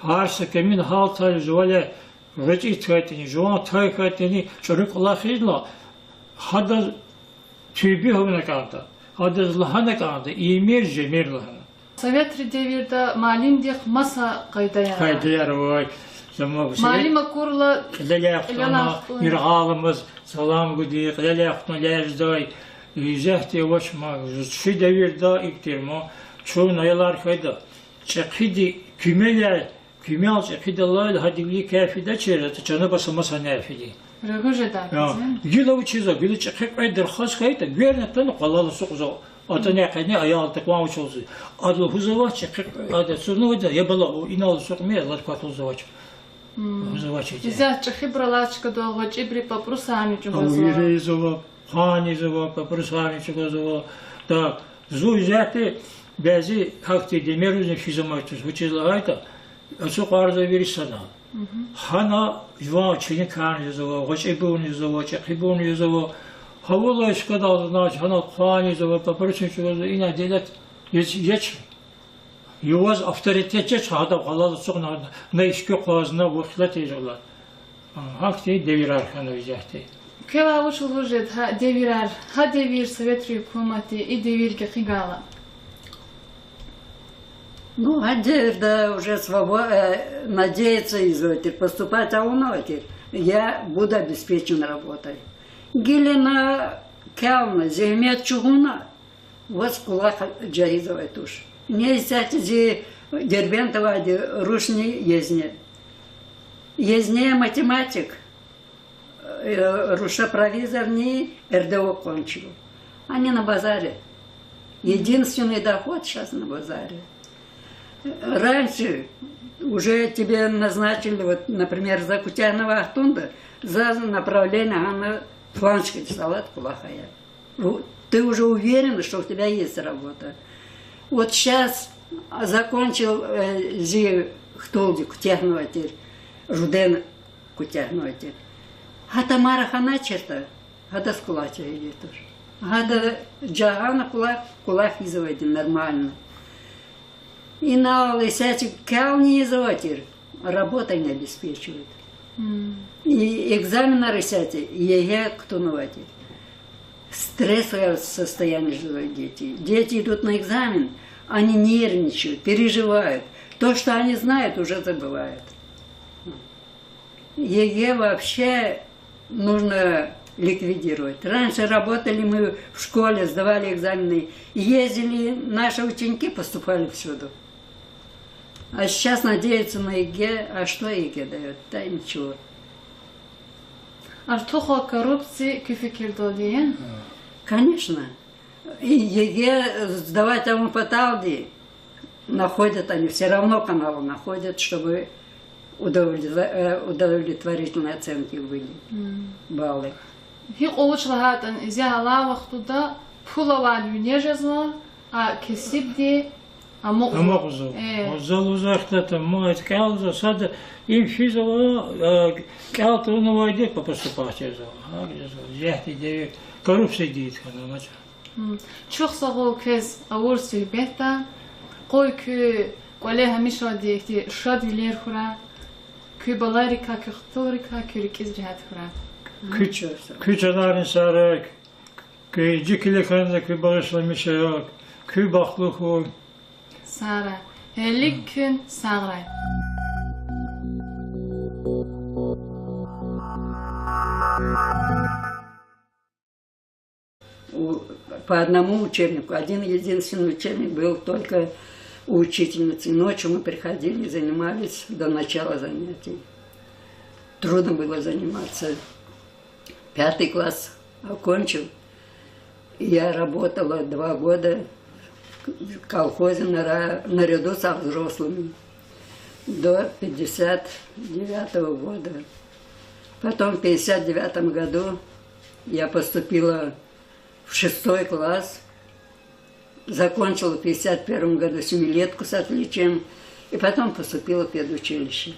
Гьар са камин гьалтай жувалай гъвечӀи хьайитӀани, жуван тай хьайитӀани чӀуру кӀвалахзава, гьадаз тербия авуна кӀанда, гьадаз лагьана кӀанда ийимир, жемир лагьана. Советрин девирда муаллимдихъ маса къайдаяр. Къайдаяр авай. Заман Совет- Муаллим акурла кьилелай кьилелай хтана, хтун. Яргъаламаз салам гуди, кьилелай хтун лездай. Исятда авач ма, чи девирда икӀ тир ма, чун аялар хьайида, чӀехиди куьмелай, куьмел чӀехидалайла гьадавилик каф ийидачир, чана баса маса нефиди. Регъуь жедай. Я, кизин? Гила вучиза, гила чӀехи кьвед дархаз хьайитӀа, гуьрна атана къвалал ацукьзава. АтӀани къени аял тикъван вуч лугьуз. Ада лугьузвач, чӀехи, ада цуна вада, я бала, инал ацукьмир, лад кват лугьузвач. Лугьузвач иде. Исятда чӀехибурал алачкадал гъвечӀибуру папӀрусарни чӀугвазва. Авур ийизва, хъван ийизва, папӀрусарни чӀугвазва. Так, зун исятда бязи гьахьтин демирузни физамай туш, вучиз лагьайтӀа, ацукьарзава вири санал. Гьана жуван чиникарни жезва, гъвечӀибурни жезва, чӀехибурни жезва. Гьавула чкадал зунач, гьана хъван ийизва, папӀрусни чӀугвазва, ина девлет еч-, еч. Юваз авторитет жеч, гьада къвалал ацукьна, на ишкуь къвазна, вахлати жала. Гьахьтин девирар хьана исятда. Квевай вуч лугьуз жеда гьа девирар, гьа девир советрин гьукуматди, и девир гекъигайла? Ну, а девирда уже свобо-, э, надеяться ийизвай тир, поступать авунвай тир, я буду обеспечен работой. Гила ина кӀелна, зегьмет чӀугуна, ваз кӀвалах жагъизвай туш. Ни исятда зи Дербентдавайди рушни Езне. Езне математик, э, рушпровизорни РДО кончил. Они на базаре. Единственный доход щас на базаре. Раньше уже тебе назначили, вот, например, за куьтягьнавай хтунда, за направление гьана планчик салат кӀвалахай. Ты уже уверен, что у тебя есть работа. Вот щас закончил, э, зи хтулди куьтягьнавай тир, Руден куьтягьнавай тир. Гьа Тамара хьаначиртӀа, гьадаз кӀвалах жагъиди туш. Гьада жагъана кӀвалах, кӀвалах ийизвайди нормально. Инал исятда кӀелни ийизвай тир, работа не обеспечивает. И экзаменар исятда ЕГЭ кутунвай тир. Стрессовое состояние жезвай дети. Дети идут на экзамен, они нервничают, переживают. То, что они знают, уже забывают. ЕГЭ вообще нужно ликвидировать. Раньше работали мы в школе, сдавали экзамены, ездили, наши ученики поступали всюду. А сейчас надеются на ЕГЭ, а что ЕГЭ даёт? Да ничего. Артуху коррупция куь фикирдалди я? Конечно. И ЕГЭ сдавать авун паталди находят они, всё равно канал находят, чтобы удовлетво-, э, удовлетворительные оценки были, баллы. Гьикьван вуч лагьайтӀани, зи гьалав вахтунда пул авайди вине жезва, а кесибди амукьзава. Амукьзава. Э. За лугьузвай хтата, ма кӀелзава, сада им физава, э, кӀел тавунвайди по поступать жезва. Гьа, жезва. Жехьди девир коррупциядин хьана, амач. Чухсагъул квез авур суьгьбетда. Къуй куь кӀвале гьамишалди ихьтин шадвилер хьурай. Куь балайрикай, куь хтулрикай, куь рикӀиз регьят хьурай. Куь, куь чанарни сагърай, куь жи килигайла куь багъишламиша я, куь бахтлу хьуй. Сагърай. Гьелелиг куьн сагърай. У-, по одному учебнику, один единственный учебник был только у учительницы. Ночью мы приходили, занимались до начала занятий. Трудно было заниматься. Пятый класс окончил. Я работала два года в колхозе нара-, наряду со взрослыми до пятьдесят девятого года. Потом в пятьдесят девятом году я поступила в шестой класс. Закончила в пятьдесят первом году семилетку с отличием и потом поступила в педучилище.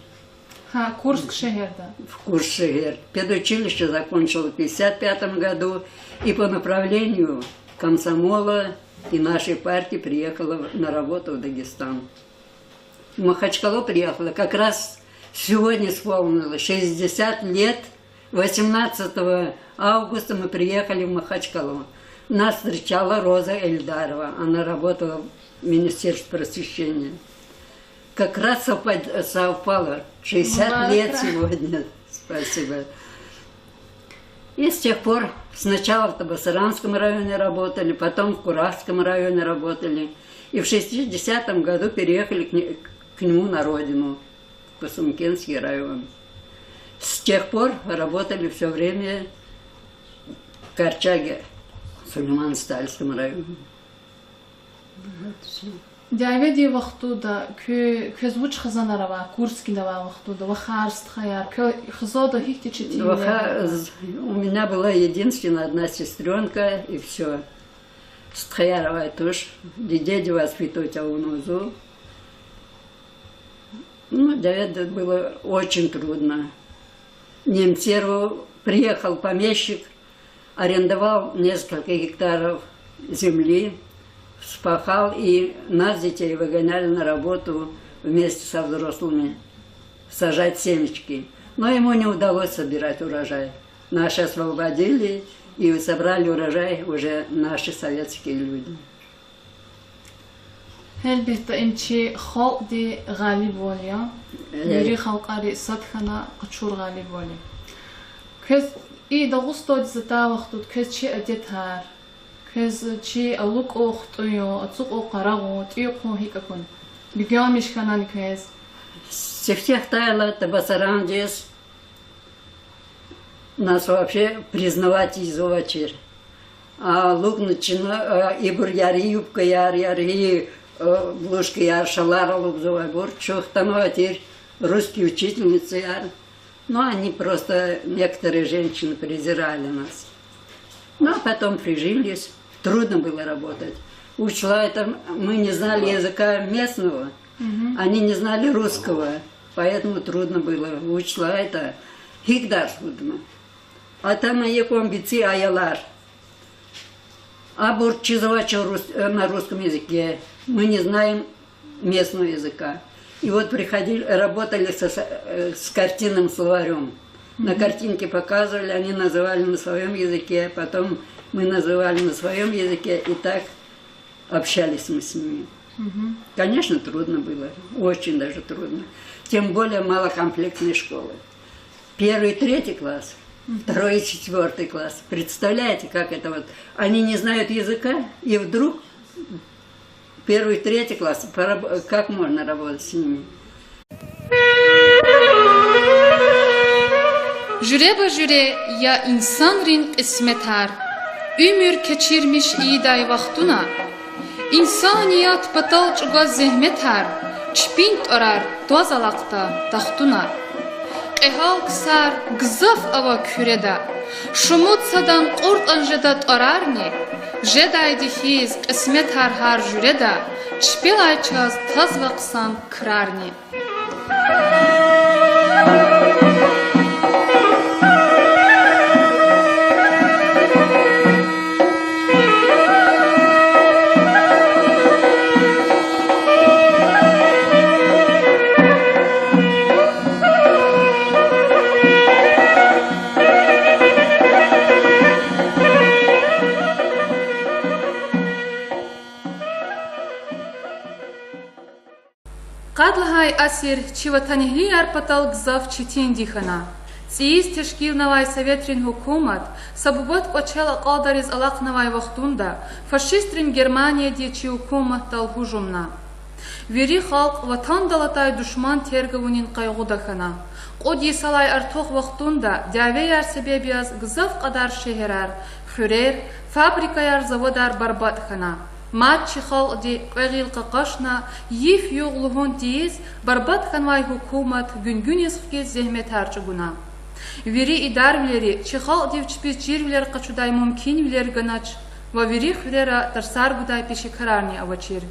Гьа, Курск шегьерда? В Курск шегьер. Педучилище закончила в пятьдесят пятом году и по направлению комсомола и нашей партии приехала в-, на работу в Дагестан. В Махачкалу приехала, как раз сегодня исполнилось шестьдесят лет. Восемнадцатого августа мы приехали в Махачкалу. Нас встречала Роза Эльдарова. Она работала Министерство просвещения. Как раз совпад-, совпало. Шестьдесят лет сегодня. Спасибо. И с тех пор сначала в Табасаранском районе работали, потом в Кураском районе работали. И в шестидесятом году переехали к не-, к нему на родину, в Кусумкенский район. С тех пор работали всё время в Корчаге, в Сулейман-Стальском районе. Дяведин вахтунда кве-, квез вуч хизанар авай, Курскида авай вахтунда, вахар, стхаяр, квел хизанда гьихьтин четинвилер авай? Ваха-, у меня была единственная одна сестрёнка, и всё. Стхаяр авай туш, детей воспитывать авунвай зун. Ну, дяведа было очень трудно. Немцеру приехал помещик, арендовал несколько гектаров земли, вспахал, и нас, детей, выгоняли на работу вместе со взрослыми сажать семечки. Но ему не удалось собирать урожай. Наши освободили, и собрали урожай уже наши советские люди. Гьелбетда, им чи халкьди гъалибвал я. Э. Вири халкьари сад хьана къачур гъалибвал я. Квез и Дагъустандиз атай вахтунда квез чи адетар, квез чи алукӀун хтӀун я, ацукьун къарагъун, тӀуьн-хъун гьикӀ акуна? Бегенмиш хьанани квез? Сифте хтайла Табасарандиз нас вообще признавать ийизвачир. АлукӀна чна, а, ибур яргъи юбкаяр, яргъи, а, блузкаяр, шалар алукӀзавайбур, чун хтанвай тир русский учительницаяр. Ну, они просто, некоторые женщины презирали нас. Ну, а потом прижились. Трудно было работать. Вуч лагьайтӀа, мы не знали языка местного, они не знали русского, поэтому трудно было. Вуч лагьайтӀа, гьикӀ дарс гудна. Атана икьван бицӀи аялар. Абур чизвачир рус-, э, на русском языке. Мы не знаем местного языка. И вот приходили, работали со, со, э, с картинным словарём. На картинке показывали, они называли на своём языке, потом мы называли на своём языке, и так общались мы с ними. Конечно, трудно было, очень даже трудно. Тем более малокомплектные школы. Первый, третий класс, второй и четвёртый класс. Представляете, как это вот? Они не знают языка, и вдруг первый, третий класс, пораб-, как можно работать с ними? Жуьреба-жуьре я инсанрин кьисметар, уьмуьр кечирмиш ийидай вахтуна, инсаният патал чӀугваз зегьметар, чпин тӀварар тваз алахъда тахтуна. Кьегьал ксар гзаф ава куь хуьреда, шумуд садан кьуртӀан жеда тӀварарни, жедайди хьиз кьисметар гьар жуьреда, чпелай чаз тазва хъсан крарни. Къад лагьай асир чи ватанэгьлияр патал гзаф четинди хьана. ЦӀийиз тешкилнавай советрин гьукумат са буба кӀвачел акьалдариз алахънавай вахтунда фашистрин Германиядин чи гьукуматдал гьужумна. Вири халкь ватандал атай душман терг авунин къайгъуда хьана. Кьуд йисалай артух вахтунда дявеяр себеб яз гзаф кьадар шегьерар, хуьрер, фабрикаяр, заводар барбатӀ хьана. Мад чи халкьди кьве гъил къакъашна, йиф-югъ лугьун тийиз, барбатӀ хьанвай гьукумат гуьнгуьниз хкиз зегьметар чӀугуна. Вири идарвилери чи халкьдив чпиз чирвилер къачудай мумкинвилер ганач ва вири хуьрера тарсар гудай пешекарарни авачир.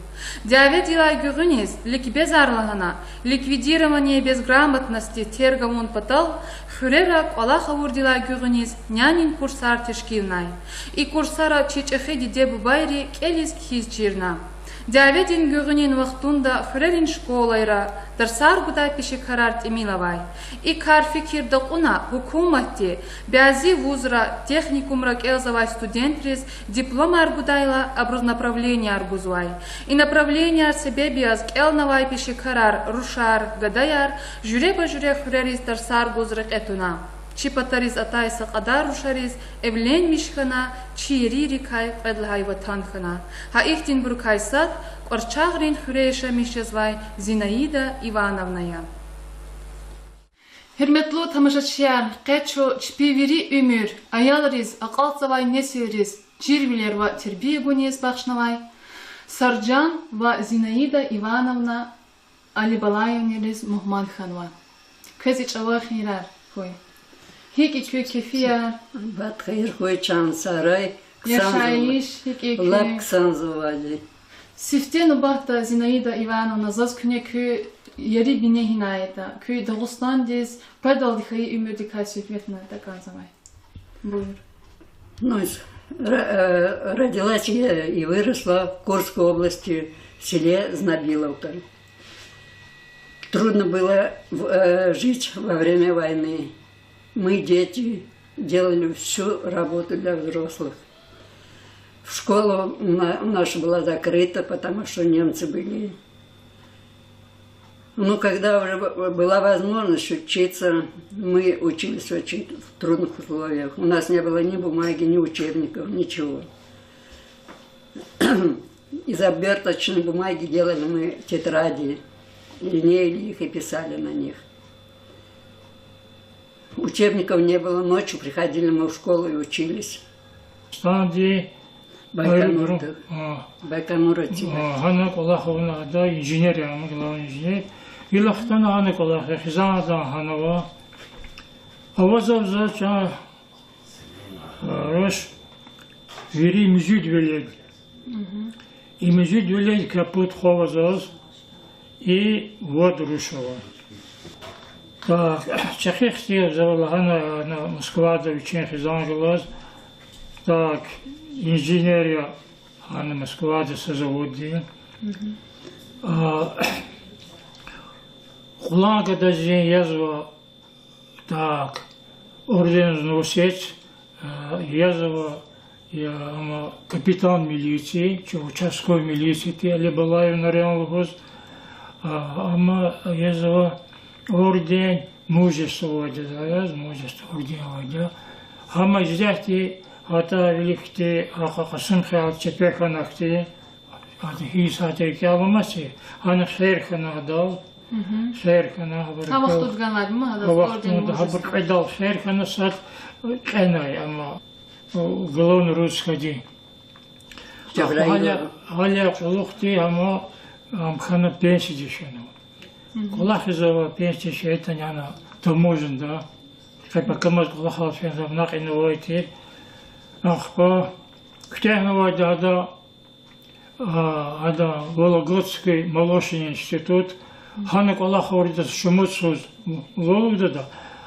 Дяведилай гуьгъуьниз ликбезар лагьана, ликвидирование безграмотности терг авун патал, хуьрера кӀвалах авурдилай гуьгъуьниз нянин курсар тешкилнай. И курсара чи чӀехи диде-бубайри кӀелиз-кхьиз чирна. Дяведин гуьгъуьнин вахтунда хуьрерин школайра тарсар гудай пешекарар тӀимил авай. И кар фикирда кьуна гьукуматди бязи вузра техникумра кӀелзавай студентриз дипломар гудайла, абуруз направленияр гузвай. И направленияр себеб яз кӀелнавай пешекарар, рушар, гадаяр жуьреба-жуьре хуьрериз тарсар гуз рекье туна. Чи патариз атай са кьадар рушариз эвленмиш хьана, чи ерийрикай кьвед лагьай ватан хьана. Гьа ихьтинбурукай сад КӀварчагърин хуьре яшамиш жезвай Зинаида Ивановна я. Гьуьрметлу тамашачияр, къе чун чпин вири уьмуьр аялриз, акьалтзавай несилриз чирвилер ва тербия гуниз бахшнавай Саржан ва Зинаида Ивановна Алибалаевнариз мугьман хьанва. Квез и чӀаван хийирар хьуй. ГьикӀ я куь кефияр? Бат хийир хьуй, чан сарай. Яшайиш гьикӀ я куь? Лап ксанзавайди. Сифте нубатда, Зинаида Ивановна, заз куьне куь ери-бине гьинайтӀа, куь Дагъустандиз къведалди хьайи уьмуьрдикай суьгьбетна такӀанзавай. Буюр. Ну, с-, ро-, э, родилась я и выросла в Курской области, в селе Знобиловка. Трудно было в-, э, жить во время войны. Мы, дети, делали всю работу для взрослых. В школу у на-, у нас была закрыта, потому что немцы были. Ну, когда уже б-, была возможность учиться, мы учились очень в трудных условиях. У нас не было ни бумаги, ни учебников, ничего. Из оберточной бумаги делали мы тетради, линеили их и писали на них. Учебников не было, ночью приходили мы в школу и учились. Станди Байконур, Байконур, да. А. Байконур отсюда. А, гьана кӀвалах авуна ада, инженер я ама, главный инженер. Гила хтана гьана кӀвалах, хизан адан гьана ава. Авазва за чан, а, руш, вири муьжуьд велед. И муьжуьд велед капут хвава заз, и вад руш ава. Так, чӀехи хци я за лагьана, ана Москвада вичин хизан галаз. Так, инженер я ана Москвада са заводда. А, кьулан гада зин язва, так, орден Знамя Мужества, а, язва, я, ама капитан милиции, чи участковый милиции тир, Алибалаев Нарян лугьуз, а, ама язва орден Мужества авайди я, яз Мужества орден авайди я. Гьама исятда гьатта виликди, а, Къасумхуьрел чепе хьана хьтин, ада гьи сятда рикӀел аламаз, гьана хер хьана адал, хер хьана гьабур. Гьа вахтунда гьабур кьведал хер хьана, сад кьенай ама, главный русскийди. Гьа-, гьа-, гьалай кьулухъди ама, ам хьана пенсиядиз фена. КӀвалахиз ава пенсиядиз фейтӀани ана таможняда. Къе пакамаз кӀвалахал фена, накьинавай тир. Ахпа куьтягьнавайди ада, а, ада Вологодский молочный институт, гьана кӀвалах авурдаз шумуд йисуз лугьудайди я.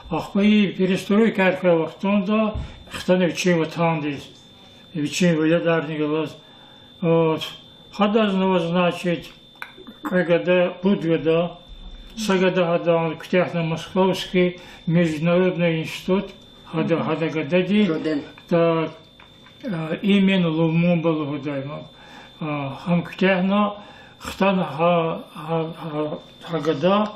Ахпа и перестройкаяр хьайи вахтунда хтана вичин ватандиз, вичин веледарни галаз. Вот. Гьадаз ава, значит, кьве гада, пуд гада, са гада гьадан куьтягьна Московский международный институт, гьада, гьада гадади. Так, а, имени Лумумба лугьудай ма. А, гьам куьтягьна, хтана гьа, гьа, гьа, гьа гада,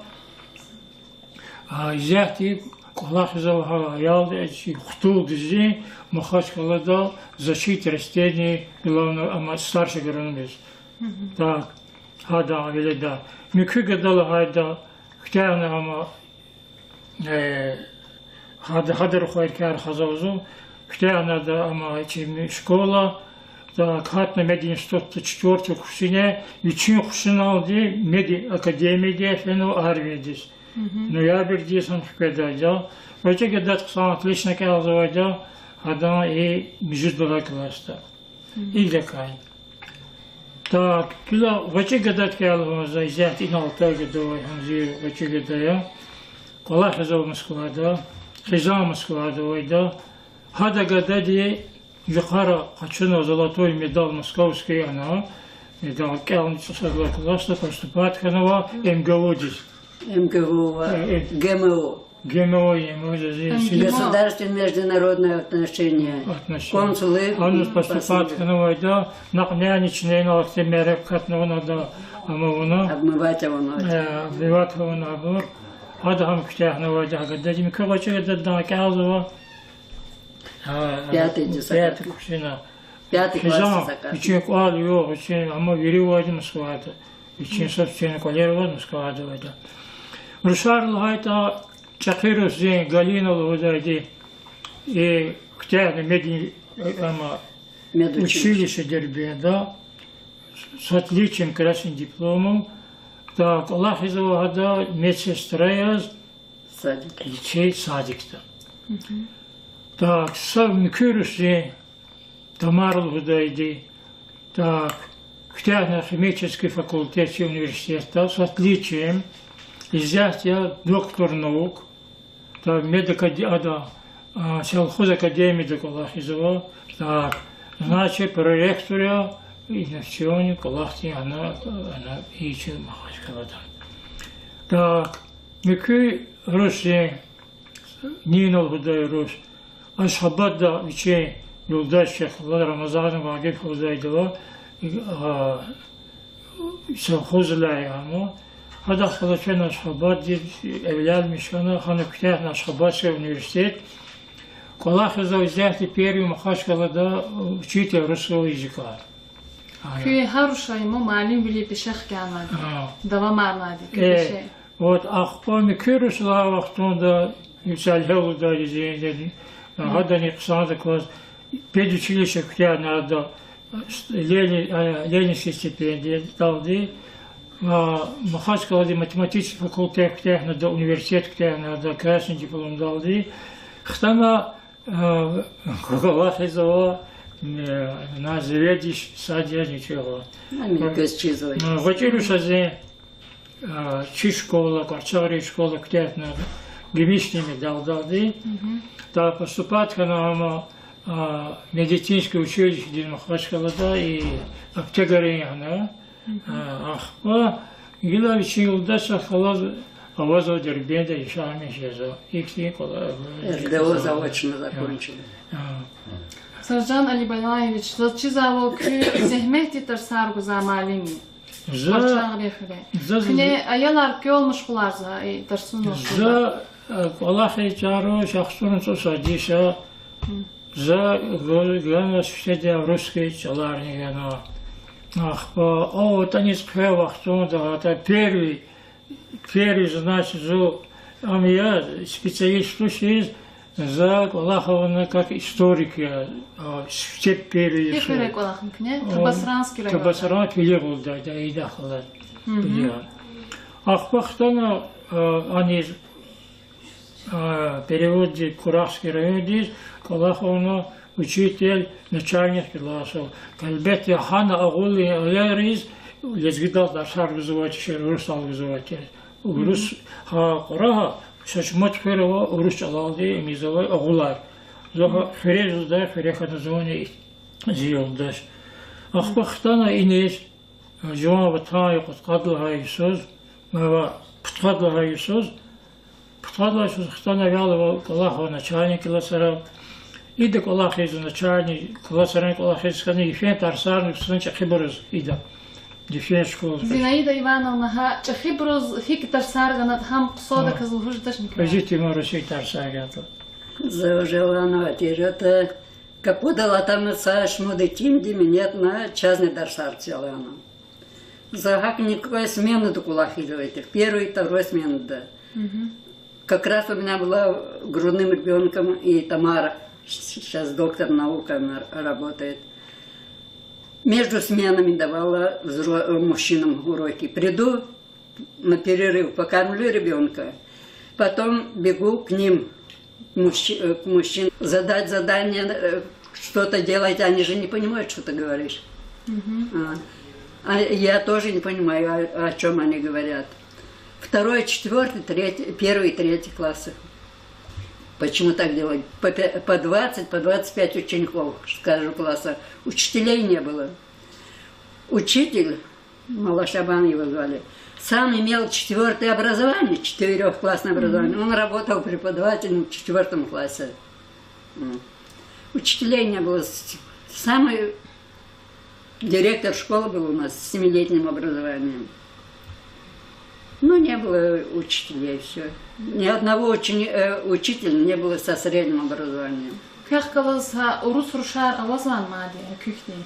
а, исятда кӀвалахиз ава гьа аялди, чи хтулдиз, Махачкъалада защита растений, главный, ама старший агрономист. Так, гьадан веледа. Муькуь гада лагьайди куьтягьна ама, э, гьада, гьадан рухвайрикай хаза узу, куьтягьна ада ама чи школа, так, гьатна мединститутда четвёртый курсуни, вичин хушуналди медакадемиядиз фена армиядиз. Ноябрдиз гьам хкведайди я. ГъвечӀи гадади хъсан отлично кӀелзавайди я, гьадан и муьжуьд лагьай классда. Идакай. Так, гила гъвечӀи гадади кӀелзава за, исятда инал алтай гада авай, гьам зи гъвечӀи гада я. КӀвалахиз ава Москвада, хизан Москвада авайди я. Гьада гадади юкъара къачуна золотой медаль московский ана, Идан кӀелни цӀусад лагьай классда поступать хьанава МГУ-диз. МГУ ва Э, э. ГМО. ГМО, МГУ, зи, МГУ. Государственные международные отношения. Отношения. Консулы. Гьаниз поступать хьанавайда, накьнени чна инал ахьтин мярекат катнавайда, амма вуна. Обмывать авуна. Э, обмывать авуна абур. Гьада гьам куьтягьнавайди, гьа гадади муькуь гъвечӀи гадади кӀелзава. А, пятый десятый. Пятый куьчина. Пятый класс. Хизан, закат. Вичин кӀвал-югъ, вичин, амма вири авайди Москвада. Вичин са вичин кӀвалера аваз Москвада авайди. Рушар лагьайтӀа, чӀехи рус зи Галина лугьудайди, э, куьтягьна медни-, э, амма Медучилище. Училище Дербентда, с отличием, красным дипломом, да, кӀвалахзава гьада медсестра яз, Садик. Лицей, садикда. Так, са муькуь рус зи, Тамара лугьудайди, так, куьтягьна химический факультет чи университетда, с отличием, исятда доктор наук, так, медакаде-, ада, а, сельхозакадемияда кӀвалахзава, так, значит, проректор я, и на всё, кӀвалахдин ана, ана, и чи Махачкъалада. Так, муькуь рус зи, Нина лугьудай рус, Ашхабадда вичин юлдаш чахъ ала, Рамазан Вагиф лугьудайдава, а, совхоздилай ама. Гьадахъ галаз чна Ашхабаддиз эвланмиш хьана, гьана куьтягьна Ашхабадский университет. КӀвалахзава исятда первый Махачкъалада учитель русского языка. Куьн гьар шей ма муаллимвилин пеше хкянавайди. Давамарнавайди, куь пеше. Вот ахпа муькуь рус лагьай вахтунда, Салигьа лугьудайди зи, гьадани хъсандаказ педучилище куьтягьна ада, Ленин, а, Ленинский стипендиядалди, а, Махачкъаладин математический факультет куьтягьна ада, университет куьтягьна ада, красный дипломдалди. Хтана, а, кӀвалахзава, э, на заведующий сад яз ничего. Ам квез чизва. А, гъвечӀи руша зи, а, чи школа, Къарчагърин школа куьтягьна, гимишни медалдалди. Та поступать хьана ама, а, медицинский училищедиз Махачкъалада и аптекарин яна. А, ахпа гила вичин юлдашрихъ галаз авазва Дербентда яшамиш жезва. Ихьтин кӀвалах. РДО заочно закончил. Саржан Алибалаевич, заз чизвайвал, куьн зегьметдин тарсар гузвай муаллим я. За, Къарчагърин хуьре. За, за, куьне аялар квел машгъуларзавай и тарсунал? За, э, кӀвалахиз чару шахсурун цӀусад йиса. За г-, ганва сифтеда русский чӀаларни ганва. Ахпа, о, ватаниз хъфей вахтунда, ата первый, первый, значит, зун, ам я специалист тушиз, за кӀвалах авуна как историк я, а, сифте первый. Гьи хуьре кӀвалахна куьне? О, Табасаранский район. Табасаран, Килигъулда, да, идахъ галаз. Ахпа хтана, а, аниз, а, переводдиз Курахский райондиз, кӀвалах авуна учитель начальных классов. Гьелбетда, гьана агъулин аялриз лезгидал тарсар гузвай тир, урусдал гузвай тир. Урус, гьа Курагь, са шумуд хуьр ава урус чӀалалди ийизвай агъулар. Зун гьа хуьре жезва, хуьре хьана зунни зи юлдаш. Ахпа хтана иниз, жуван ватан я, кьудкъад лагьай йисуз, ва пудкъад лагьай йисуз, пудкъад лагьай йисуз хтана вялва кӀвалахзава начальный классра. Ида кӀвалахзава начальный классра, кӀвалахиз хьана йифен тарсарни ксун чӀехибуруз ида. Йифен школа. Зинаида Ивановна, гьа чӀехибуруз гьикӀ тарсар ганатӀа, гьам хъсандаказ лугьуз жедачни куьне? Зи тема русин тарсар ганатӀа. За уже лагьанвай тир, это капудал атана са шумуд итимди минетна чазни тарсар целана. За гьакӀни кьве сменада кӀвалахзавай тир, первый, второй сменада. Как раз у меня была грудным ребёнком и Тамара, щ-, щас доктор наук, она работает. Между сменами давала взро-, э, мужчинам уроки. Приду, на перерыв покормлю ребёнка, потом бегу к ним, мужчи-, э, к мужчинам, задать задание, э, что-то делать, они же не понимают, что ты говоришь. А, а я тоже не понимаю, о, о чём они говорят. Второй, четвёртый, третий, первый, третий классы. Почему так делать? По пя-, по двадцать, по двадцать пять учеников с каждого класса. Учителей не было. Учитель, Малашабан его звали, сам имел четвёртое образование, четырёхклассное образование. Он работал преподавателем в четвёртом классе. М. Учителей не было. С-, самый директор школы был у нас с семилетним образованием. Ну, не было учителей, всё. Ни одного учени-, э, учителя не было со средним образованием. Квехъ галаз гьа урус рушар авазвани мад куькни?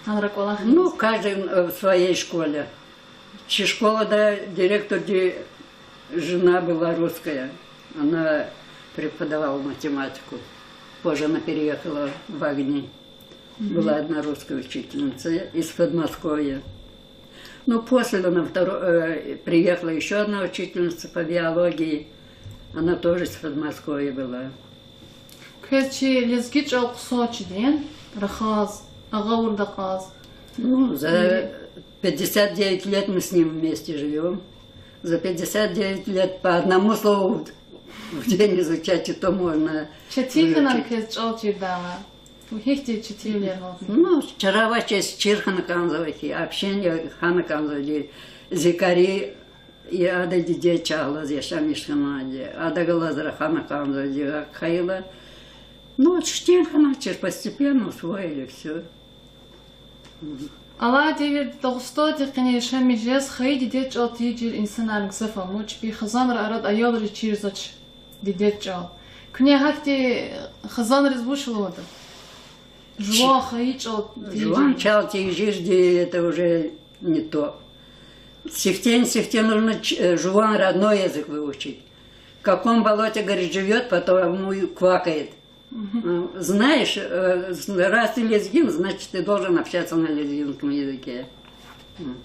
Гьанра кӀвалах. Ну, каждый, э, в своей школе. Чи школада директорди жена была русская. Она преподавала математику. Позже она переехала в Агни. Была одна русская учительница из Подмосковья. Ну, после она второ-, э, приехала ещё одна учительница по биологии. Она тоже из Подмосковья была. Квез чи лезги чӀал хъсан чидин, рахаз, агъавурда кьаз? Ну, за пятьдесят девять лет мы с ним вместе живём. За пятьдесят девять лет по одному слову в день изучать, и то можно. Четин хьанани квез чӀал чирдайла? Гьихьтин четинвилер гьатна? Ну, чара авачиз чир хьана кӀанзава хьи, общение хьана кӀанзава хьи, зи кӀари, и ада дидед чӀалаз яшамиш хьанвайди, ада галаз рахана кӀанзавайди гьакӀ хьайила. Ну, четин хьаначир, постепенно усвоили, всё. Алай девирда Дагъустандин къене яшамиш жез хайи дидед чӀал тийижир инсанар гзаф ама, чпи хизанрин арада аялриз чирзавач дидед чӀал. Куьне гьахьтин хизанриз вуч лугьуда? Жуван хайи чӀал тийижир. Жуван чӀал тийижирди, это уже не то. Сифтени-сифте нужно ч-, э, жуван родной язык выучить. В каком болоте, говорит, живёт, потому и квакает. М, знаешь, э, раз ты лезгин, значит, ты должен общаться на лезгинском языке. М.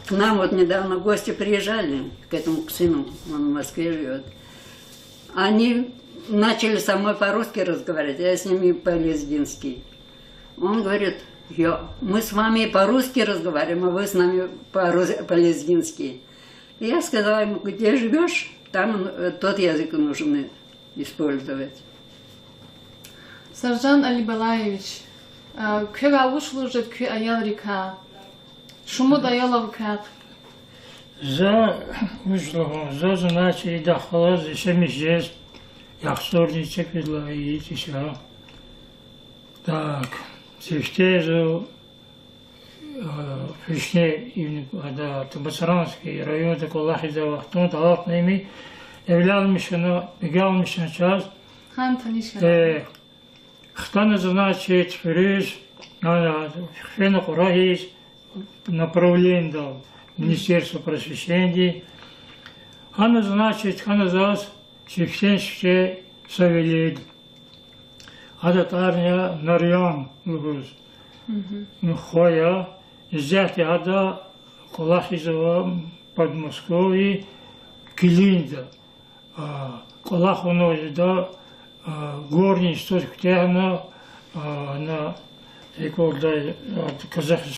К нам вот недавно гости приезжали, к этому, к сыну, он в Москве живёт. Они начали со мной по-русски разговаривать, я с ними по-лезгински. Он говорит: «Я, мы с вами по-русски разговариваем, а вы с нами по-рус-, по-лезгински». Я сказала ему: «Где живёшь, там, э, тот язык нужно использовать». Саржан Алибалаевич, а, квевай вуч лугьуз жеда куь аялрикай? Шумуд аял ава квехъ. За вуч лугьун, за, значит, идахъ галаз яшамиш жез, яхцӀурни эцигайла ийиз иша. Так, сифте зун, а, Фишне, ин, ада, Табасаранский районда кӀвалахиз авай вахтунда алатнайми, эвленмишна, бегенмишна чаз. Гьана таниш хьана? Э, хтана, значит, фириз, ана, хъфена Кьурагьиз, направлениедал, Министерство просвещения. Гьана, значит, хьана заз сифтени сифте са велед. Ада тӀварни я Нарьян лугьуз. Хва я, исятда ада кӀвалахиз ава Подмосковье, Килинда. А, кӀвалах авунва ада, а, горный институт куьтягьна, а, на, икӀ лугьудай, а, Казахстан.